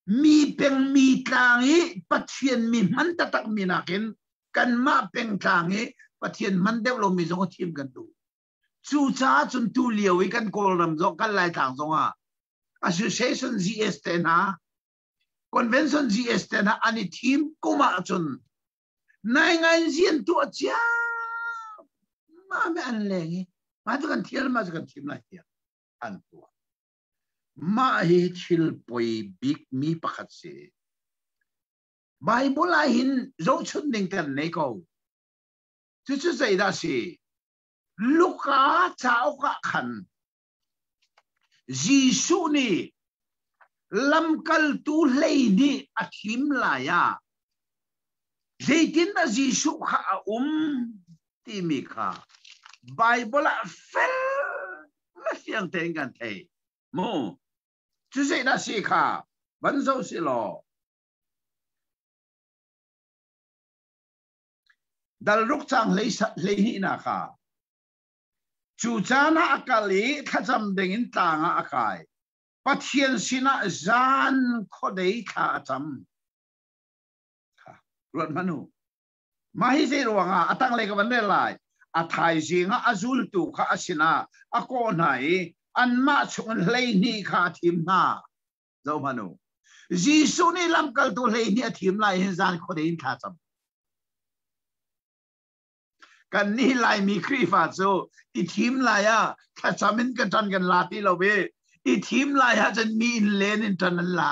Mi peng mi tlang i Pathian mi hman taktak mi nakin kanmah pengtlang i Pathian hman deuh lomi zong thim kan duh. Cucaah cun tu lio i kan Kawlram zong kan Laitlang zongah Association GS te hna Convention GS te hna an i thim kum ahcun nai ngai zian tuah cia ma me an leng i ma cu kan thial ma cu kan thim lai tiah an tuah. Mah hi thil poi bikmi pakhat si. Bible ah hin zohchunh ding kan nei ko. Cucu zeidah si? Luka cauk ah khan Jesuh nih lamkaltu 12 a thim lai ah zeitindah Jesuh kha a um timi kha Bible ah fel le fiang tein kan thei. Mu cu zeidah si kha van zoh si law dal ruk cang hlei hlei na kha cu caan ah a kal i thlacam dingin tlang ah a kai Pathian sinah zan khuadei thla a cam ruat hmanh u Mah hi zei ruangah a tanglei ka van rel lai. A thaizing ah a zultu kha a sinah a kawh hna i anmah chungin 12 kha a thim hna. Zoh hmanh u. Jesuh nih lamkaltu 12 a thim lai hin zan khuadei in thla cam. Kan nih Laimi Khrihfa cu i thim lai ah thlacam in kan ṭan kan la ti lo i i thim lai ah cun mi inn len in ṭan an la.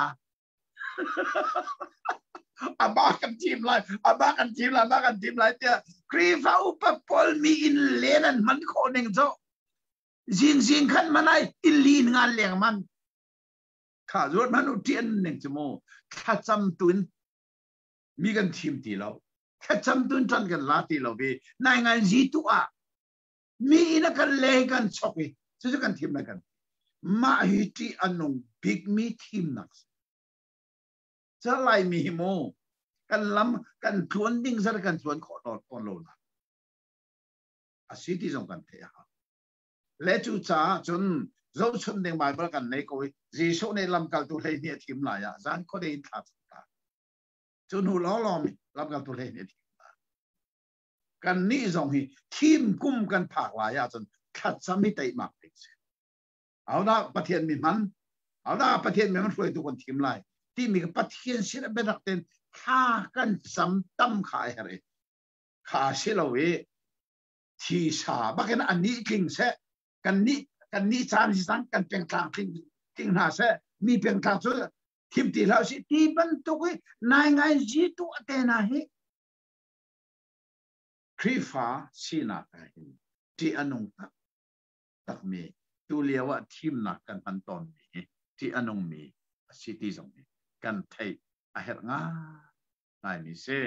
Aba kan thim lai aba kan thim lai aba kan thim lai tiah Khrihfa upa pawl mi in len an hman khawh ning cu zing zing khan manai ilin ngan leng man kha zuat man u tian ning chu mu thlacam tuin mi kan thim ti lo thlacam tuin tan kan la ti lo bi nai ngai zi tu ah mi inn a kan le kan chok i cucu kan thim lai kan mah hi ṭih a nung bikmi thimnak si ca Laimi hi mu kan lam kan tluan ding zar kan tluan khawh tawn lo na a si ti zong kan theih a hau le cu caah cun zohchun ding Bible kan nei ko i Jesuh nih lamkaltu 12 a thim lai ah zan khuadei in thla cam ta cu hnu lawnglawng lamkaltu 12 a thim kan nih zong hi thim kum kan phak lai ahcun thlacam hi teimak ding si. Ahodah Pathian mi hman, ahodah Pathian mi hman hruaitu kan thim lai timi ka Pathian sin a biatak tein thla kan cam tam kha a herh i kha si lo i thi sa bakin a nih tling seh kan nih kan nih caan si cang kan pengtlang tling tling hna seh mi pengtlang cu thim ti hlah si ti bantuk i nai ngai zi tu te na hi Khrihfa sinak ah hin ṭih a nung taktakmi tulio ah thimnak kan hman tawnmi hi ṭih a nungmi a si ti zong hi kan theih a herh ngaingaimi si.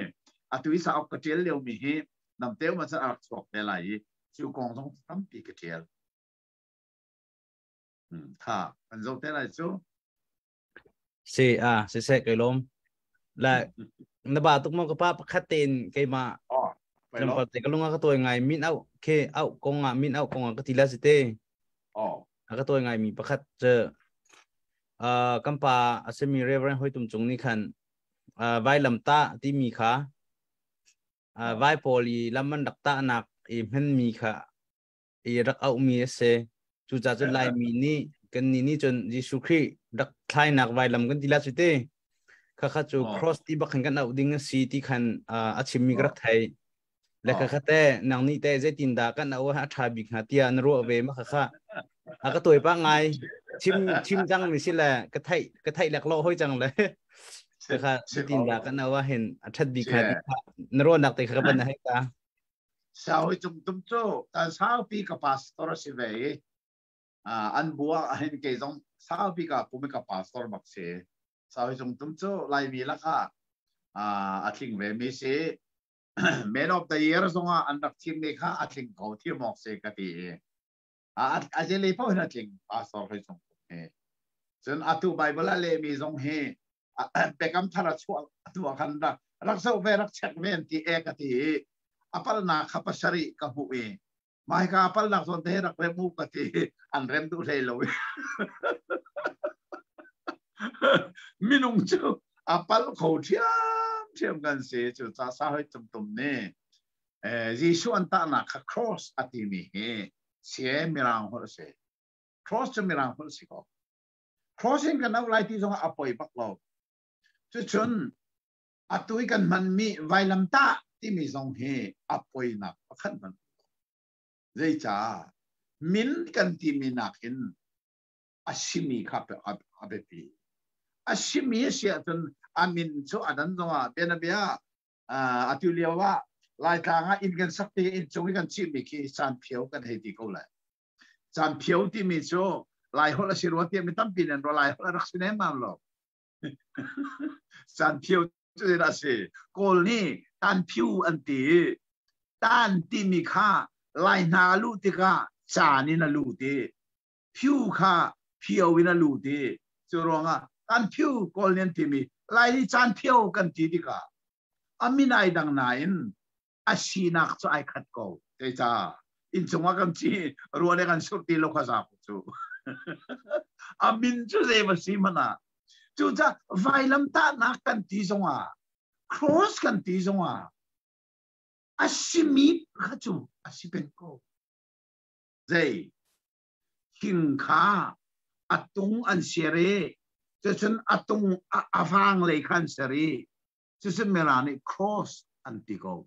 Atu i cauk ka ṭial liomi hi namte um ahcun a rak chuak te lai i cu kong zong tampi ka ṭial. Kha kan zoh te lai cu. Si a siseh kai lawm. La na ba tuk mo ka pa pakhat tein keimah Oh, pai lo. tlawmpal te ka lung a ka tawi ngai min au ke au kong ah min au kong ah ka ti la si te. Oh, A ka tawi ngai mi pakhat cu kan pa a simi Reverend Hoi Tum Cung nih khan vailam ta timi kha vai pawl i lam an rak tahnak i hmanmi kha i rak auhmi a si. Cucaah cun Laimi nih kan nih nih cun Jesuh Khrih rak thlainak vailam kan ti la cu te. Khakha cu cross ti bak khan kan auh ding a si ti khan a chimmi ka rak thei. Le khakha te nang nih te zeitin dah kan auh a ṭha bik hnga tiah na ruah ve ma khakha. A ka tuai pa ngai. Chim chim cang mi si le ka theih ka theih lek lo hoi cang le. Khakha zeitin dah kan auh ah hin a ṭhat bik hnga ti kha na ruahnak te kha ka ban hei ta. Sau cung tum cu kan saupi ka pastor a si ve i an bu ah hin kei zong saupi ka pum i ka pastor bak si. Sau cung tum cu Laimi lakah a tling ve mi si. Man of the Year zongah an rak thim mi kha a tling ko thim awk si ka ti i a jeli paoh hin a tling pastor hoi cung tum hi. Cun atu Bible a lehmi zong hi Biakam Thar a chuah tu ah khan rak rak zoh ve rak check ve an ti e ka ti i a palnak kha pasarih ka hmuh i mahika a palnak zawn te rak rem u ka ti an rem duh hlei lo i. Minung cu a pal kho ṭhiam ṭhiam kan si. Cu ca sa hoi tum tum nih Jesuh an tahnak kha cross a timi hi sie mirang holh si. Cross cu mirang holh si ko. Crossing kan auh lai ti zongah a poi bak lo. Cucun atu i kan hmanmi vailamtah timi zong hi a poinak pakhat hmanh. Zeicah min kan timi nakin a simi kha a biapi. A simi a si ahcun a min cu a dan zongah bianabia atu lio ah Laitlang ah inn kan sak ti inn cung i kan cihmi khi caanphio kan hei ti ko lai. Caanphio timi cu Laiholh a si rua tiah mi tampi nan ruah. Laiholh a rak si nemmam lo. Caanphio cu zeidah a si? Kawl nih tanphiu an ti. Tan timi kha Lai hna a luh tikah caan in a lut i phiu kha phio in a lut i cu ruangah tanphiu Kawl nih an timi Lai nih caanphio kan ti tikah a min ai dang nain a sinak cu ai khat ko. Zeicah inncung ah kan ci ruah le kan surh ti lo kha za cu a min cu zei va si hmanh ah. Cucaah vailamtahnak kan ti zongah, cross kan ti zongah, a simi kha cu a si peng ko. Zei thing kha a tung an ser i cucun a tung a vang lei kha an ser i cucun Mirang nih cross an ti ko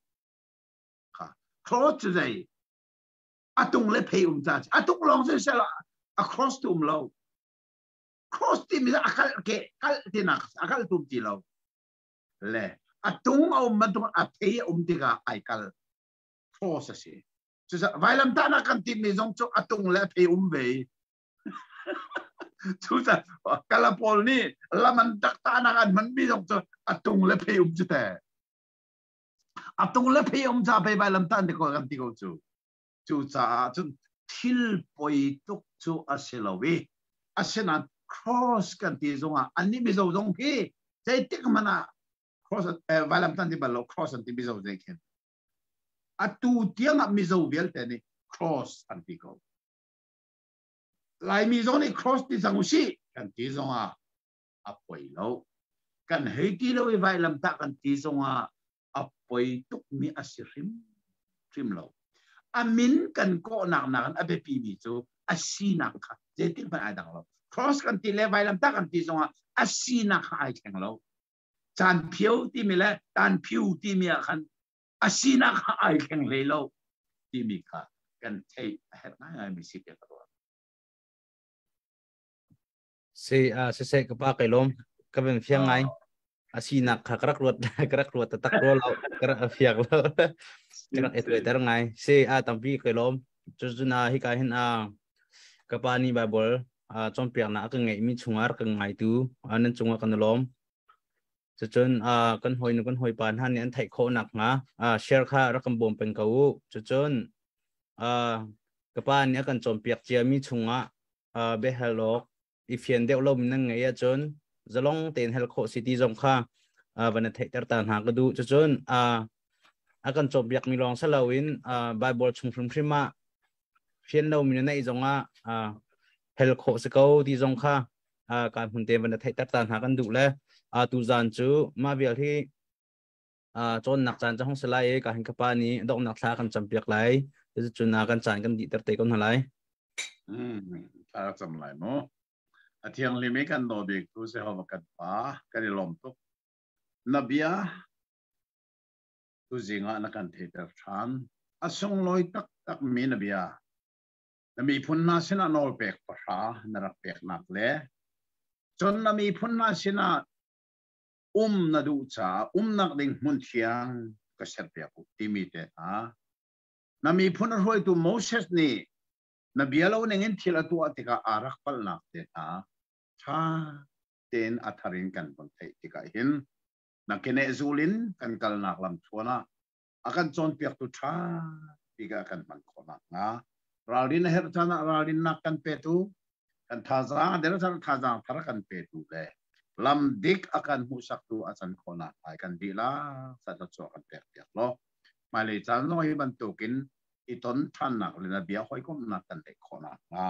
kha. Cross cu zei a tung le phei um ca a tung lawng si sel a cross tu um lo. Cross timi a kal ke kal tinak a kal tum ti lo le a tung a um bantuk a phei a um tikah ai kal, cross a si. Cucaah vailamtahnak kan timi zong cu a tung le a phei um ve. Cucaah kala pawl nih laman taktahnak an hmanmi zong cu a tung le phei um cu te. A tung le phei um ca pei vailamtah ti ko kan ti ko cu. Cucaah cun thil poi tuk cu a si lo i asinain cross kan ti zongah annih Mizo zong hi zeitik hmanh ah cross vailamtah ti bal lo, cross an ti Mizo zei khin. Atu tiang ah Mizo vialte nih cross an ti ko. Laimi zong nih cross ti cang usih kan ti zongah a poi lo. Kan hei ti lo i vailamtah kan ti zongah a poi tukmi a si hrim hrim lo. A min kan kawhnak nakin a biapimi cu a sinak kha zeitik hmanh ai dang lo. Cross kan ti le vailamtah kan ti zongah a sinak kha ai thleng lo. Caan phio timi le tan phiu timi ah khan a sinak kha ai thleng hlei lo timi kha kan theih a herh ngaingai mi si te ka ruah. Si a siseh ka pa, kai lawm, ka ben fiang ngai. A sinak kha ka rak ruat ka rak ruat tak ro lo, ka rak fiak lo, ka rak etwe ter ngai si. A tampi kai lawm. Cu na hi ka hin a ka pa ni Bible cawnpiaknak a ka ngeihmi chungah ka ngaitu nan cungah kan lawm. Cucun kan hawinu kan hawipa hna nih an theih khawh nakhnga share kha rak kan bawm peng ko u. Cucun ka pa nih a kan cawnpiak ciami chungah biahal awk i fian deuh lo nan ngeih ahcun zalong tein hal khawh si ti zong kha van na theihter ta hna ka duh. Cucun a kan cawnpiakmi lawng si loin Bible chung hrimhrim ah fian lomi na neih zongah hal khawh si ko ti zong kha kan hun te van na theihter ta hna kan duh le tu zan cu mah vial hi cawnnak caan ca hong si lai i ka hin ka pa nih donghnak thla kan campiak lai. Cucun kan caan kan dihter te ko hna lai. Thla cam lai mu. A thianghlim i kan daw bik tu Jehovah kan Pa, kan i lawm tuk. Na bia tuzing ah na kan theiter ṭhan. A sunglawi taktak mi na bia. Na miphun hna sinah nawl pek pahra na rak peknak le cun na miphun hna sinah um na duh caah umnak ding hmun thiang ka serpiak u timi te hna, na miphun a hruaitu Moses nih na bia lo ning in thil a tuah tikah aa rak palhnak te hna ṭha tein a thar in kan von theih tikah hin na keneh zul in kan kalnak lam thluan ah a kan cawnpiaktu ṭha bik ah kan hman khawh nakhnga, ralrin a herh caan ah ralrinnak kan petu, kan thazaang a der caan thazaang thar kan petu le lam dik a kan hmuhsaktu a can khawh naklai kan dihlak sa thluachuah kan pek piak law hmailei caan zong hi bantukin i ton ṭhannak le na bia hawikomhnak kan neih khawh nakhnga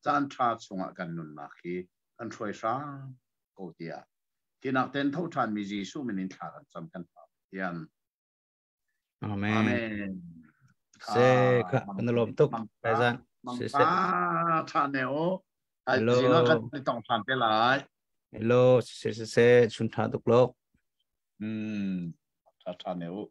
caan ṭha chungah kan nunnak hi kan hruai hram. ko tiah tinak ten tho ṭhan mi Jesuh min in thla kan cam kan pa Pathian. Amen. Amen. Se kha kan lom tuk Faizan. Se se. Tha ne o. Ai zino kan ni tong than te lai. Hello, se se se chun tha tuk lok. Tha tha ne o.